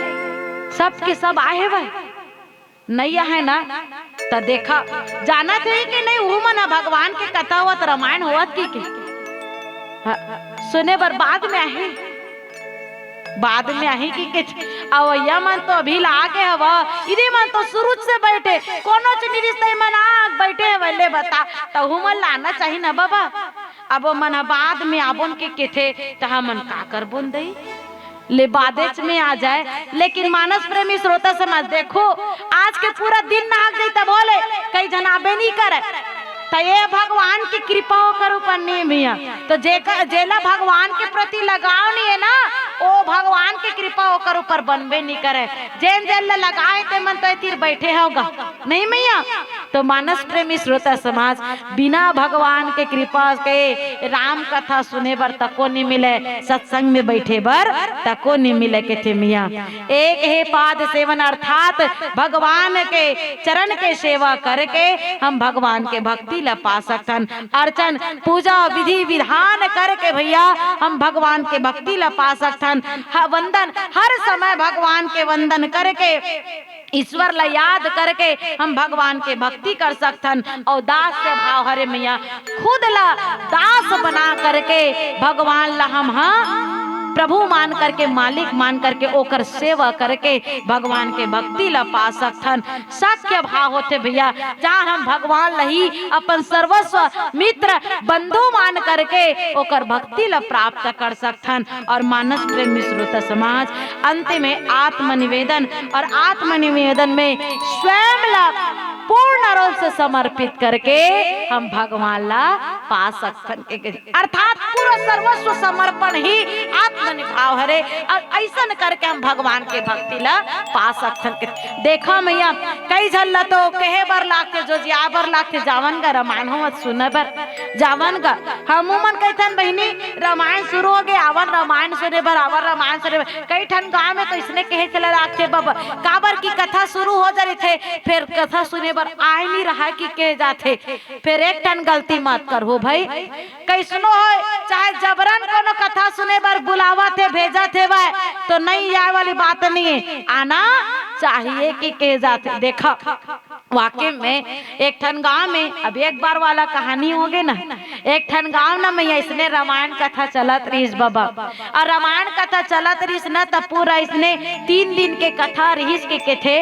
सब के सब आए हवय। नइ आहे ना, त देखा, जानत हे कि नहीं, उहू मन ह भगवान के कथा होवत, रामायण होवत कि के? हाँ, सुने बर बाद में आही, बाद में आही कि के? अवइया मन तो अभी ला आगे हवा, इदे मन तो शुरू से बैठे, कोनो च निरिस तई मन आ बैठे हवय, ले बता, तहू मन लाना चाही ना बाबा। अब ओ मन ह बाद में आबोन के केथे, त हमन का करबोन दई? ले बादेच में आ जाए। लेकिन मानस प्रेमी श्रोता समाज, देखो, आज के पूरा दिन नाग जई तभो ले कई झन आबे नहीं करे। त ये भगवान की कृपा ओकर ऊपर नहीं भैया। तो जेकर, जेला भगवान के प्रति लगाव नहीं है ना, ओ भगवान की कृपा ओकर ऊपर बनबे नहीं करे। जेन जेन ला लगाए ते मन तो ए तीर बैठे होगा, नहीं मैया? तो मानस प्रेमी श्रोता समाज, बिना भगवान के कृपा के राम कथा सुने बर तको नहीं मिले, सत्संग में बैठे बर तको नहीं मिले, केथे मिया। एक हे पाद सेवन अर्थात भगवान के चरण के सेवा करके हम भगवान के भक्ति ला पा सकथन। अर्चन पूजा विधि विधान करके भैया हम भगवान के भक्ति ला पा सकथन। ह-, वंदन, हर समय भगवान के वंदन करके, ईश्वर ला याद करके हम भगवान के भक्ति कर सकथन। अउ दास के भाव हरे मैया, खुद ला दास बना करके भगवान ला हम, हाँ, प्रभु मान करके, मालिक मान करके, ओकर सेवा करके भगवान के भक्ति ला पा सकथन। सख्य भाव होथे भैया, जहाँ हम भगवान ला ही अपन सर्वस्व मित्र बंधु मान करके ओकर भक्ति ला प्राप्त कर सकथन। और मानस प्रेमी श्रोता समाज, अंत में आत्मनिवेदन, और आत्मनिवेदन में स्वयं ला पूर्ण रूप से समर्पित करके हम भगवान ला पा सकथन। अर्थात पूरा सर्वस्व समर्पण ही आत्मनिभाव हरे, और ऐसन करके हम भगवान के भक्ति ला पा सकथन। देखा मैया, कई झन ला तो कहे बर लागथे, जो जिया बर लागथे, जावन गा रामायण होवत सुने बर, जावन गा। हमू मन कहिथन बहिनी, रामायण शुरू हो गे, आवन रामायण सुने बर, आवन रामायण सुने बर। कई ठन गांव में तो इसने कहे चला लागथे बाबा, काबर की कथा शुरू हो जा रहिथे, फिर कथा सुने बर आए नहीं रहा कि कहे जाथे। फिर एक ठन गलती मत करहू भाई, कइसनो होय, चाहे जबरन कोनो कथा सुने बर बुलावत हे, भेजत हे वह, तो नहीं आए वाली बात नहीं है, आना चाहिए कि कहे जाथे। देखा, वाकई में एक ठन गांव में, अब एक बार वाला कहानी हो गे ना, एक ठन गांव ना में अइसने रामायण कथा चलत रहिस बाबा, और रामायण कथा चलत रहिस ना, त पूरा अइसने तीन दिन के कथा रहिस के केथे।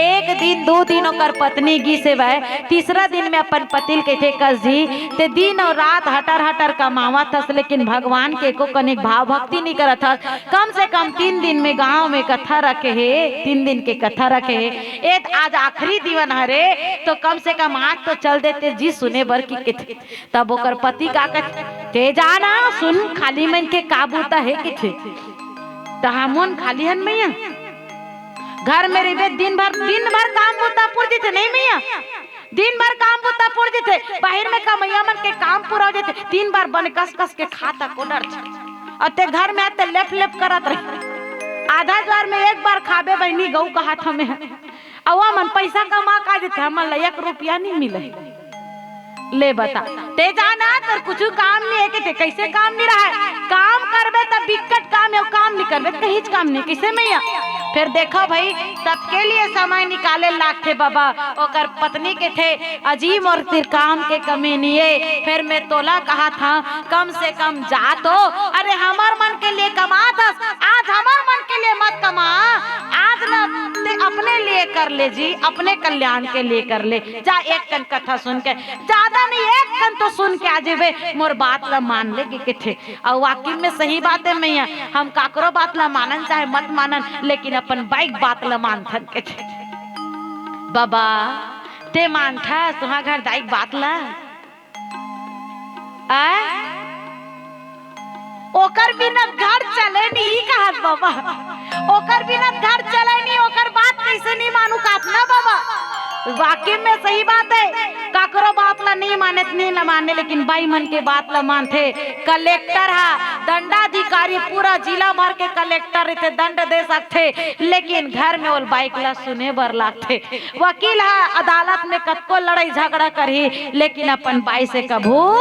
एक दिन, दू दिन ओकर पत्नी गिस हेवय, तीसरा दिन में अपन पति ल केथे, "कस जी, ते दिन अउ रात हटर हटर कमावत हस, लेकिन भगवान के एको कनिक भाव भक्ति नइ करत हस। कम से कम तीन दिन में गांव में कथा रखे हे, तीन दिन के कथा रखे हे। ए त आज आखिरी दिवन हरे, तो कम से कम आज तो चल देते जी सुने बर कि कथे। तब ओकर पति का कथे, "ते जाना सुन, खाली मन के का बूता हे कथे। त हमन खाली हन मइया, घर में रहिबे दिन भर, दिन भर काम बूता पुर जथे नहीं मइया, दिन भर काम बूता पुर जथे, बाहिर में कमइया मन के काम पूरा हो जथे, दिन भर बने कस कस के खाता कोडर छे। अउ ते घर में आते लेप लेप करत रही। आधा ज्वार में एक बार खाबे बहिनी गऊ कहत हमें।" अउ हमन पैसा कमा का जथे, हमन ला एक रुपया नहीं मिले। ले बता, ते जाना तोर कुछ काम नहीं हे कथे, कैसे काम नहीं रहा है? काम करबे त बिकट काम हे, काम नहीं करबे त कहींच काम नहीं। कैसे मइया? फिर देखो भाई, सबके लिए समय निकाले लागथे बाबा। ओकर पत्नी कथे, "अजी मोर तीर काम के कमी नहीं हे, फिर मैं तोला कहा था कम से कम जा तो। अरे हमर मन के लिए कमात हस, आज हमर मन के लिए मत कमा। आज न ते अपने लिए कर ले जी, अपने कल्याण के लिए कर ले। जा एक कन कथा सुन के, ज्यादा नहीं एक कन तो सुन के आ जेबे, मोर बात ला मान ले" कि कथे। अउ वाकई में सही बात हे मइया, हम काकरो बात ला मानन चाहे मत मानन, लेकिन अपन बाई के बात ला मानथन कथे। बाबा, ते मानथस तुहा घर दाई के बात ला? आ? ओकर बिना घर चले नहीं कहत बाबा, ओकर बिना घर चले नहीं, ओकर बात कैसे नहीं मानू कहत ना बाबा। वाकई में सही बात हे, काकरो बात ला नहीं माने त नहीं ला माने, लेकिन बाई मन के बात ला मानथे। कलेक्टर हा, दंडाधिकारी, पूरा जिला भर के कलेक्टर रहिथे, दंड दे सकथे, लेकिन घर में ओला बाई के ला सुने बर लागथे। वकील हा अदालत में कतको लड़ाई झगड़ा करही, लेकिन अपन बाई से कभू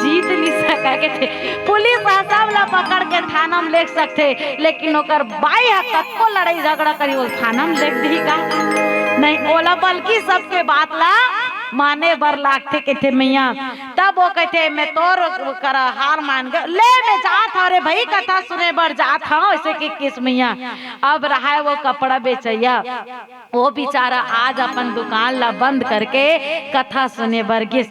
जीत नहीं सके कथे। पुलिस हा सब ला पकड़ के थाना में लेग सकथे, लेकिन ओकर बाई हा कतको लड़ाई झगड़ा करही, ओला थाना में लेग दिही का? नहीं, ओला बल्कि सबके बात ला माने बर लागथे कथे मइया। तब ओ कथे, "मैं तोर करा हार मान गे, ले मैं जात हंव रे भई, कथा सुने बर जात हंव," अइसे कहिस मइया। अब रहाय वो कपड़ा बेचइया, वो बिचारा आज अपन दुकान ला बंद करके कथा सुने बर गिस।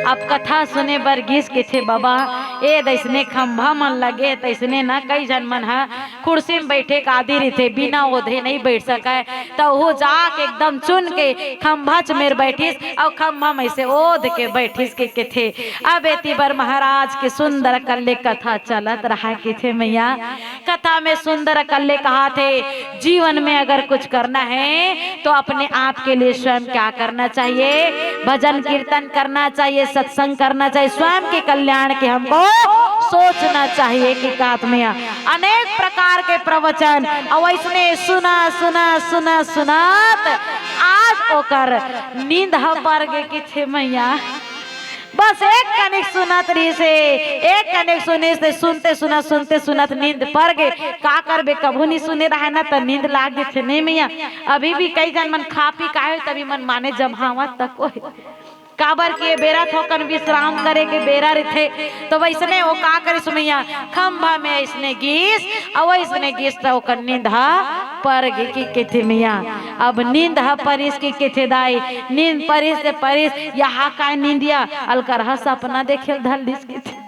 अब कथा सुने बर गिस कथे, "बाबा, ए दइसने खंभा मन लगे, तइसने न कई झन मन ह कुर्सी में बइठे के आदी रहिथे, बिना ओधे नइ बइठ सकय, त ओहू जाके एकदम चुन के खंभा च मेर बइठिस, अउ खंभा में से ओध के बइठिस," के कथे। अब एती बर महाराज के सुंदर कल्ले कथा चलत रहा कथे मइया। कथा में सुंदर कल्ले कहाथे, जीवन में अगर कुछ करना है तो अपने आप के लिए स्वयं क्या करना चाहिए? भजन कीर्तन करना चाहिए, सत्संग करना चाहिए, स्वयं के कल्याण के हमको सोचना चाहिए। कि कात में अनेक प्रकार के प्रवचन अउ अइसने सुना, सुना, सुना, सुनात आज ओकर नींद ह पर गे कथे मइया। बस एक कनिक सुनत रहिस हे, एक कनिक सुनिस हे, सुनते सुनत, सुनते सुनत नींद पर गे। का करबे, कभू नहीं सुने रहय ना, त नींद लाग जथे नहीं मइया। अभी भी कई झन मन खा पी के आय होही, तभी मन माने जम्हावत तको हे। काबर कि ए बेरा थोकन विश्राम करे के बेरा रहिथे। त वइसने ओ का करिस मइया, खंभा में अइसने गिस, अउ अइसने गिस त ओकर नींद ह पर गे कि कथे मइया। अब नींद ह परिस कि कथे दाई, नींद परिस ते परिस, यहाँ काय नींदिया, अलकरहा सपना देखे ल धर लिस कथे।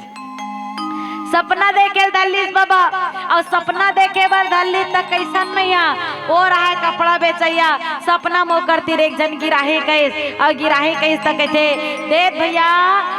सपना देखे ल धर लिस बाबा, अउ सपना देखे बर धर लिस त कइसन मइया, ओ रहय कपड़ा बेचइया, सपना म ओकर तीर एक झन गिराही कहिस, अउ गिराही कहिस त कथे, "दे भइया,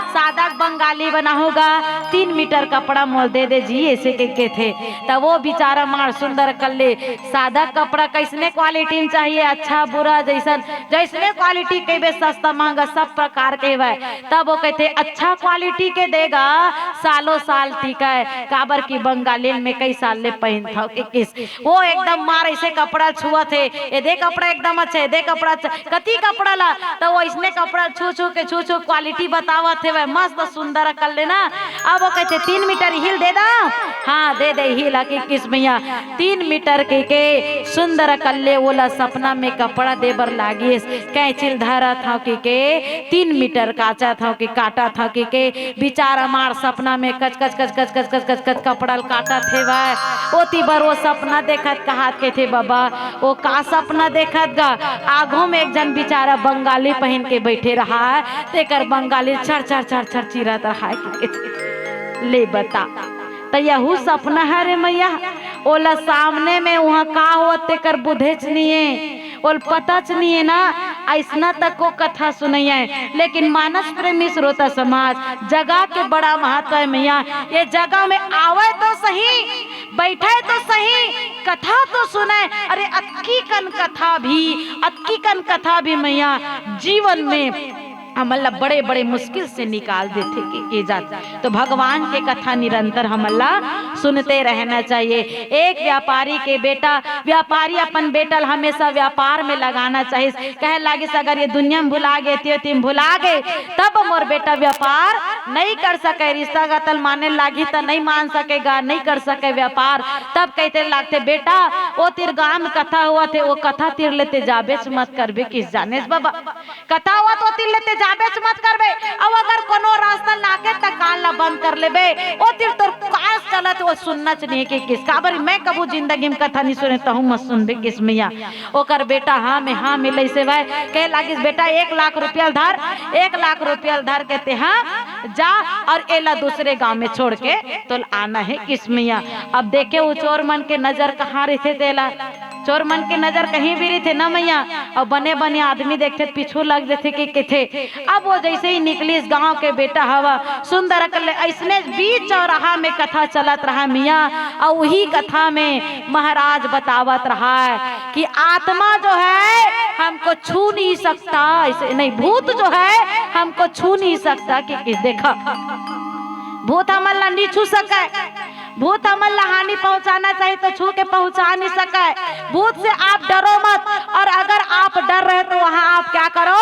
सादा बंगाली बनाहूं गा, तीन मीटर कपड़ा मोल दे दे जी," अइसे के कथे। त ओ बिचारा मार सुंदर कल्ले सादा कपड़ा कइसने quality में चाहिए, अच्छा बुरा जइसन, जइसने quality कहिबे, सस्ता महंगा सब प्रकार के हवय। तब ओ कथे, "अच्छा quality के दे गा, सालों साल टिकय, काबर कि बंगालिन में कई साल ले पहिनथंव," के किस। ओ एकदम मार अइसे कपड़ा छुअत हे, "ए दे कपड़ा एकदम अच्छा, ए दे कपड़ा अच्छा, कती कपड़ा ला?" त ओ अइसने कपड़ा छू छू के, छू छू quality बतावत हे, वह मस्त सुंदर कल्ले ना। अब ओ कथे, "तीन मीटर heel दे दा?" "हाँ, दे दे heel," के किस मइया। तीन मीटर के, के सुंदर कल्ले ओला सपना में कपड़ा दे बर लागिस। कैंची ल धरत हंव कि के तीन मीटर काटत हंव कि काटत हंव कि के बिचारा मार सपना में कच कच कच कच कच कच कच कच कपड़ा ल काटत हेवय। ओती बर ओ सपना देखत कहात कथे, "बाबा, ओ का सपना देखत गा?" आघू में एक झन बिचारा बंगाली पहिन के बइठे रहय, तेकर बंगाली छर छर छर छर चिरत रहय कि कथे, "ले बता, त यहू सपना हरे मइया?" ओला सामने में उहाँ का होवत तेकर बुधेच नइये, ओला पताच नइये ना, अइसना तक वो कथा सुनइया हे। लेकिन मानस प्रेमी श्रोता समाज, जगह के बड़ा महत्व हे मइया। ये जगह में आवय तो सही, बइठय तो सही, कथा तो सुनय। अरे अतकी कन कथा भी, अतकी कन कथा भी मइया जीवन में हमन ला बड़े-बड़े मुश्किल से निकाल देथे के, के जात। तो भगवान के कथा निरंतर हमन ला सुनते रहना चाहिए। एक व्यापारी के बेटा, व्यापारी अपन बेटा ला हमेशा व्यापार में लगाना चाहिए। कहे लागिस, "अगर ये दुनिया में भुला गे, ते, ते में भुला गे, तब मोर बेटा व्यापार नहीं कर सके, रिश्ता गतल माने लागी त नहीं मान सकेगा, नहीं कर सके व्यापार।" तब कहिथे लागथे, "बेटा, वो तिर गांव में कथा होवत हे, वो कथा तिर ले ते जाबेच मत करबे किस जानेस बाबा।" कथा होवत ओ तिर ले ते जाबेच मत करबे। अउ अगर कोनो रास्ता लागे त कान ला बंद कर लेबे। ओ तिर तोर कास चलत हे, ओ सुनना च नइये के किस। काबर मैं कभू जिंदगी में कथा नइ सुने, तहूँ मत सुनबे किस मइया। ओकर बेटा हाँ में हाँ मिलइस हे वय, कहे लागिस, "बेटा, एक लाख रुपया ल धर, एक लाख रुपया ल धर के तेहा जा अउ एला दूसरे गांव में छोड़ के तोला आना हे किस मइया।" अब देखे वो चोर मन के नजर कहाँ रहिथे तेला। चोर मन के नजर कहीं भी रहिथे ना मइया, अउ बने बने आदमी देखथे त पीछू लग जथे कि कथे। अब वो जइसे ही निकलिस, गांव के बेटा हवय, सुंदर अकन ले, अइसने बीच चौराहा में कथा चलत रहा मइया, अउ उही कथा में महाराज बतावत रहा हे कि आत्मा जो है हमको छू नहीं सकता, अइसे नहीं, भूत जो है हमको छू नहीं सकता, कि, कि देखा, भूत हमन ला नइ छू सकय। भूत हमन ला हानि पहुंचाना चाही त छू के पहुंचा नइ सकय। भूत से आप डरो मत, अउ अगर आप डर रहे तो वहां आप क्या करो,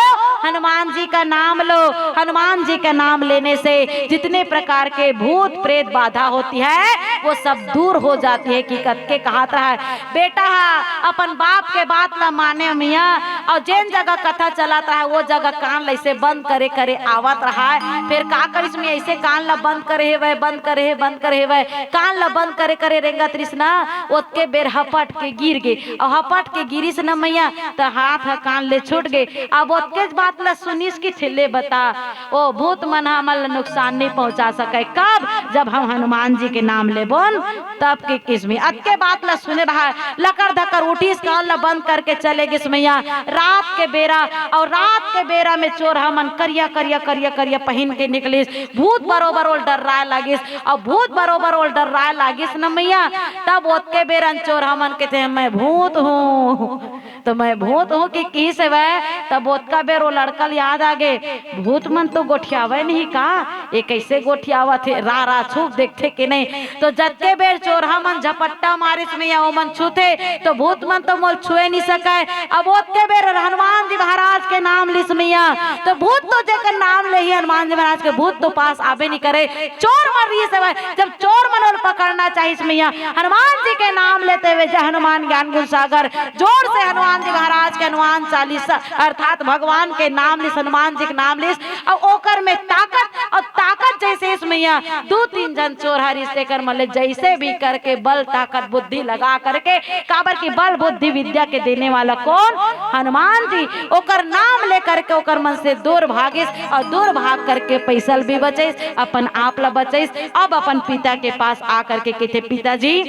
हनुमान जी का नाम लो। हनुमान जी का नाम लेने से जितने प्रकार के भूत प्रेत बाधा होती है वो सब दूर हो जाती है। कि कतके कहत रहा हे, बेटा हा अपन बाप के बात ला माने मइया, अउ जेन जगह कथा चलत रहा हे वो जगह कान ला अइसे बंद करे करे आवत रहा हे। फेर का करिस मइया, अइसे कान ला बंद करे हे वय, बंद करे हे, बंद करे हे वय, कान ला बंद करे करे रेंगत रिहिस ना, ओतके बेर हपट के गिर गे। अउ हपट के गिरिस न मइया, त हाथ ह कान ले छूट गे। अब ओतकेच बात ल सुनिस कि ले बता, ओ भूत मन ह हमन ल नुकसान नइ पहुंचा सकय। कब? जब हम हनुमान जी के नाम लेबोन, तब के किस मइया। अतके बात ल सुने रहा, लकर धकर उठिस, कान ल बंद करके चले गिस मइया। रात के बेरा, अउ रात के बेरा में चोर हमन करिया, करिया, करिया, करिया पहिन के निकलिस। भूत बरोबर ओला डर्राय लागिस, अउ भूत बरोबर ओला डर्राय लागिस न मइया। तब ओतके बेरन चोर हमन कथे, "मैं भूत हूँ, त मैं भूत हूँ" कि किहिस हे वय। तब ओतका बेर ओ लड़का ल याद आ गे, "भूत मन तो गोठियावय नहीं का? ये कइसे गोठियावत हे? रा रा छुप देखथे कि नहीं?" तो जतके बेर चोर हमन झपट्टा मारिस मइया, ओमन छूथे, तो भूत मन तो मोला छुए नइ सकय। अब ओतके बेर हनुमान जी महाराज के नाम लिस मइया, तो भूत तो जेकर नाम लेही हनुमान जी महाराज के, भूत तो पास आबे नइ करे। चोर मन रिहिस हे वय, जब चोर मन ल पकड़ना चाहिस मइया, हनुमान जी के नाम लेते हुए, जय हनुमान ज्ञान गुण सागर, जोर से हनुमान जी महाराज के हनुमान चालीसा अर्थात भगवान के नाम लिस, हनुमान जी के नाम लिस, अउ ओकर में ताकत, अउ ताकत जइसे इस मइया दू तीन झन चोर हरिस, तेकर मन ले जइसे भी करके बल, ताकत, बुद्धि लगा करके, काबर कि बल, बुद्धि, विद्या के देने वाला कोन? हनुमान जी। ओकर नाम ले करके ओकर मन से दूर भागिस अउ दूर भाग करके पइसा ल भी बचइस, अपन आप ल बचइस। अब अपन पिता के पास आ करके कहिथे, "पिताजी,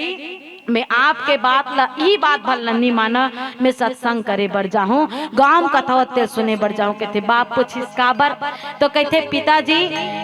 मैं आपके बात ल, ई बात भर ल नइ मानंव, मैं सत्संग करे बर जाहूं।" गांव कथा होथे सुने बर जाहूं कहिथे। बाप पूछिस, "काबर?" तो कहिथे, "पिताजी,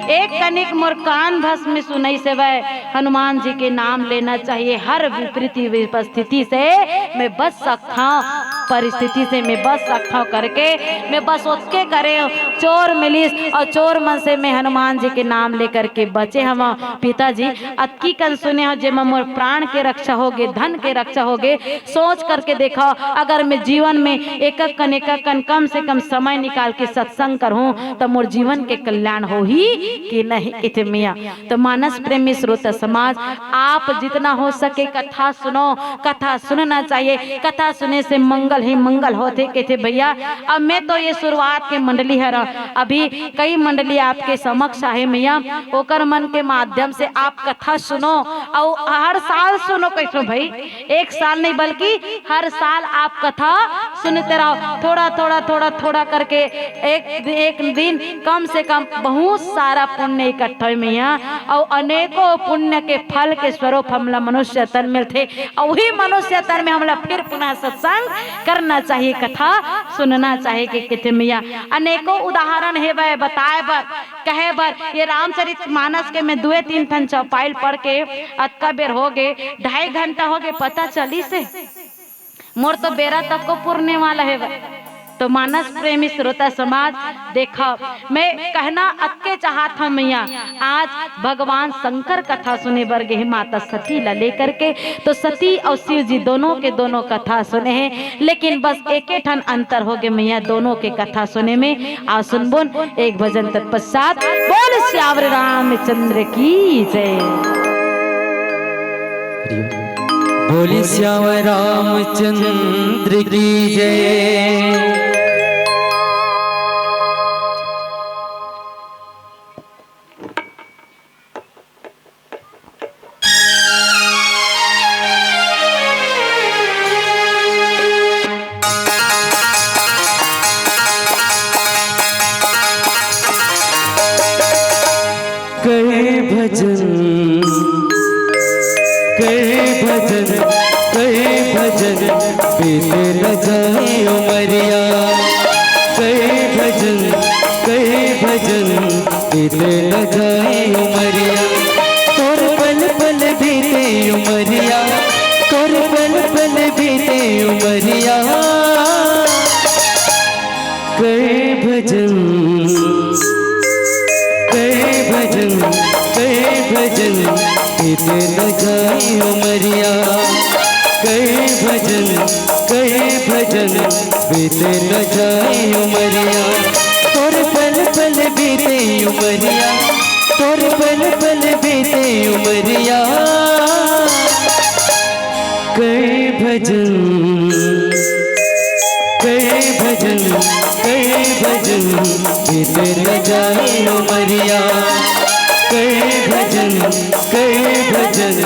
एक कनिक मोर कान भस में सुनइस हे वय, हनुमान जी के नाम लेना चाहिए, हर विपरीत परिस्थिति से मैं बच सकथंव, परिस्थिति से मैं बच सकथंव करके मैं बस ओतके करे चोर मिलिस अउ चोर मन से मैं हनुमान जी के नाम लेकर के बचे हवंव। पिताजी, अतकी कन सुने हंव, जेमा मोर प्राण के रक्षा होगे, धन के रक्षा होगे। सोच करके देखव, अगर मैं जीवन में एकक कन, एकक कन कम से कम समय निकाल के सत्संग करहूं, त मोर जीवन के कल्याण होही कि नहीं?" कहिथे मइया। तो मानस प्रेमी श्रोता समाज, आप जितना हो सके कथा सुनो, कथा सुनना चाहिए। कथा सुने से मंगल ही मंगल होथे, कहिथे भइया। अब मैं तो ये शुरुआत के मंडली हरंव, अभी कई मंडली आपके समक्ष आहे मइया, ओकर मन के माध्यम से आप कथा सुनो अउ हर साल सुनो। कहिथंव भई, एक साल नहीं बल्कि हर साल आप कथा सुनते रहो, थोड़ा थोड़ा थोड़ा थोड़ा करके एक एक दिन कम से कम बहुत सारा पुण्य इकट्ठा होई मैया, अउ अनेकों पुण्य के फल के स्वरूप हमला मनुष्य तन मिलथे। अउ वही मनुष्य तन में हमला फिर पुनः सत्संग करना चाहिए, कथा सुनना चाहिए कि किथे मैया। अनेकों उदाहरण हेवय बताए बर, कहे बर। ये रामचरित मानस के मैं दुए तीन ठन चौपाइल पढ़ के अतका बेर हो गे, ढाई घंटा हो गे, पता चलिस हे। मोर तो बेरा तक को पुरने वाला हे। तो मानस प्रेमी श्रोता समाज, देखा, मैं कहना अतके चाहत हूँ मैया, आज भगवान शंकर कथा सुने बर गे हे माता सती ला लेकर के। तो सती अउ शिव जी दोनों के दोनों कथा सुने हे, लेकिन बस एके ठन अंतर हो गे मैया दोनों के कथा सुने में। आ सुनबोन एक भजन तत्पश्चात। बोल सियावर रामचंद्र की जय। बोली सियावर रामचंद्र की जय। कहे भजन, कहे भजन, कहे भजन, बीते न जाए उमरिया। कहे भजन, कहे भजन, बीते न जाए उमरिया। तोर पल पल बीते उमरिया, तोर पल पल बीते उमरिया। कहे भजन, कहे भजन, कहे भजन, बीते न जाए उमरिया। कहे भजन, कहे भजन, बीते न जाए उमरिया। तोर पल पल बीते उमरिया, तोर पल पल बीते उमरिया। कहे भजन, कहे भजन, कहे भजन, बीते न जाए उमरिया। कहे भजन, कहे भजन,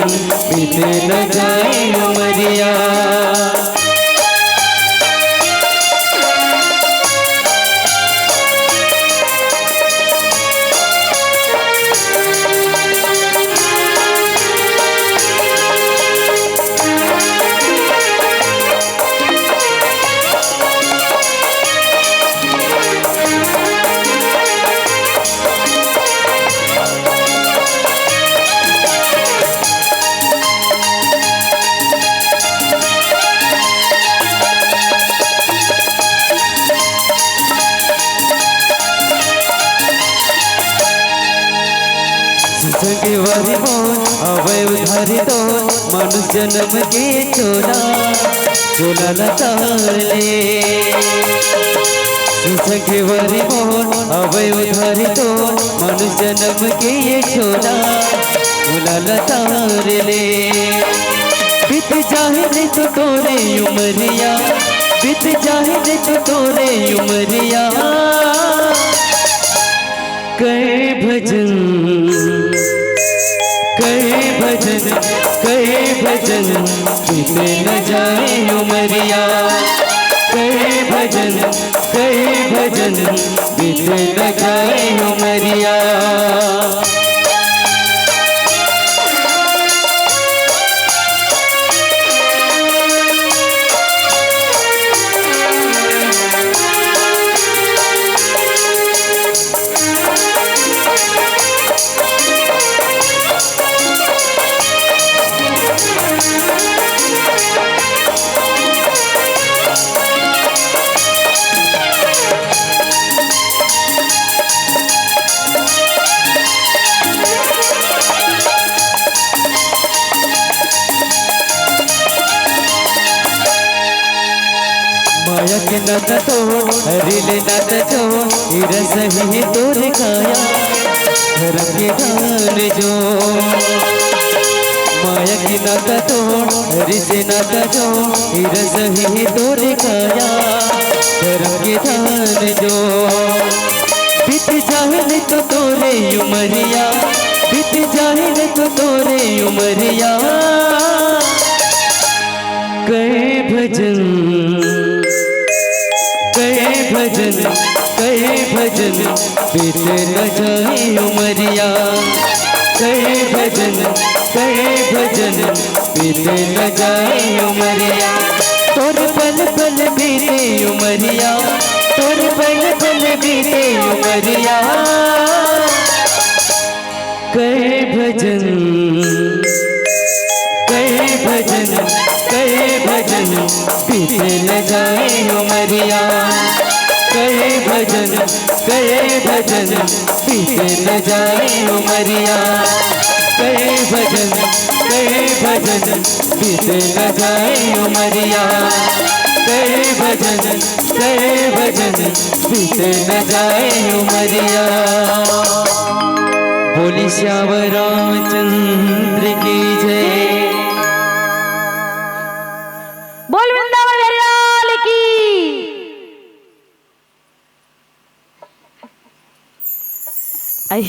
बीते न जाए उमरिया। संगवारी मोर, अवय उधारी तोर, मानुष जनम के चोला, चोला ला तार ले। संगवारी मोर, अवय उधारी तोर, मानुष जनम के ये चोला, चोला ला तार ले। बीत जाहे नहीं तो तोरे उमरिया, बीत जाहे नहीं तो तोरे उमरिया। कहे भजन, कहे भजन, कहे भजन, बीते न जाए उमरिया। कहे भजन, कहे भजन, बीते न जाए उमरिया। माया के नाता तोड़, हरि ले नाता जोड़, ई रस ही तोर काया, धर्म के दान जो। माया के नाता तोड़, हरि से नाता जोड़, ई रस ही तोर काया, धर्म के दान जो। बीत जाहे नहीं तो तोरे उमरिया, बीत जाहे नहीं तो तोरे उमरिया। कहे भजन, बीते न जाए उमरिया, कहे भजन, कहे भजन, बीते न जाए उमरिया। तोर पल पल बीते उमरिया, तोर पल पल बीते उमरिया। कहे भजन, कहे भजन, कहे भजन, बीते न जाए उमरिया। कहे भजन, कहे भजन, बीते न जाए उमरिया। कहे भजन, कहे भजन, बीते न जाए उमरिया। कहे भजन, कहे भजन, बीते न जाए उमरिया। बोली सियावर रामचंद्र की जय। बोल वृंदावन हरियाल की। आई।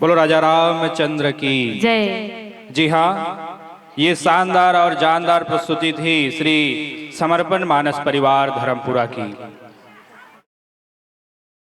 बोलो राजा रामचंद्र की। जय। जी हाँ, ये शानदार और जानदार प्रस्तुति थी श्री समर्पण मानस परिवार धर्मपुरा की।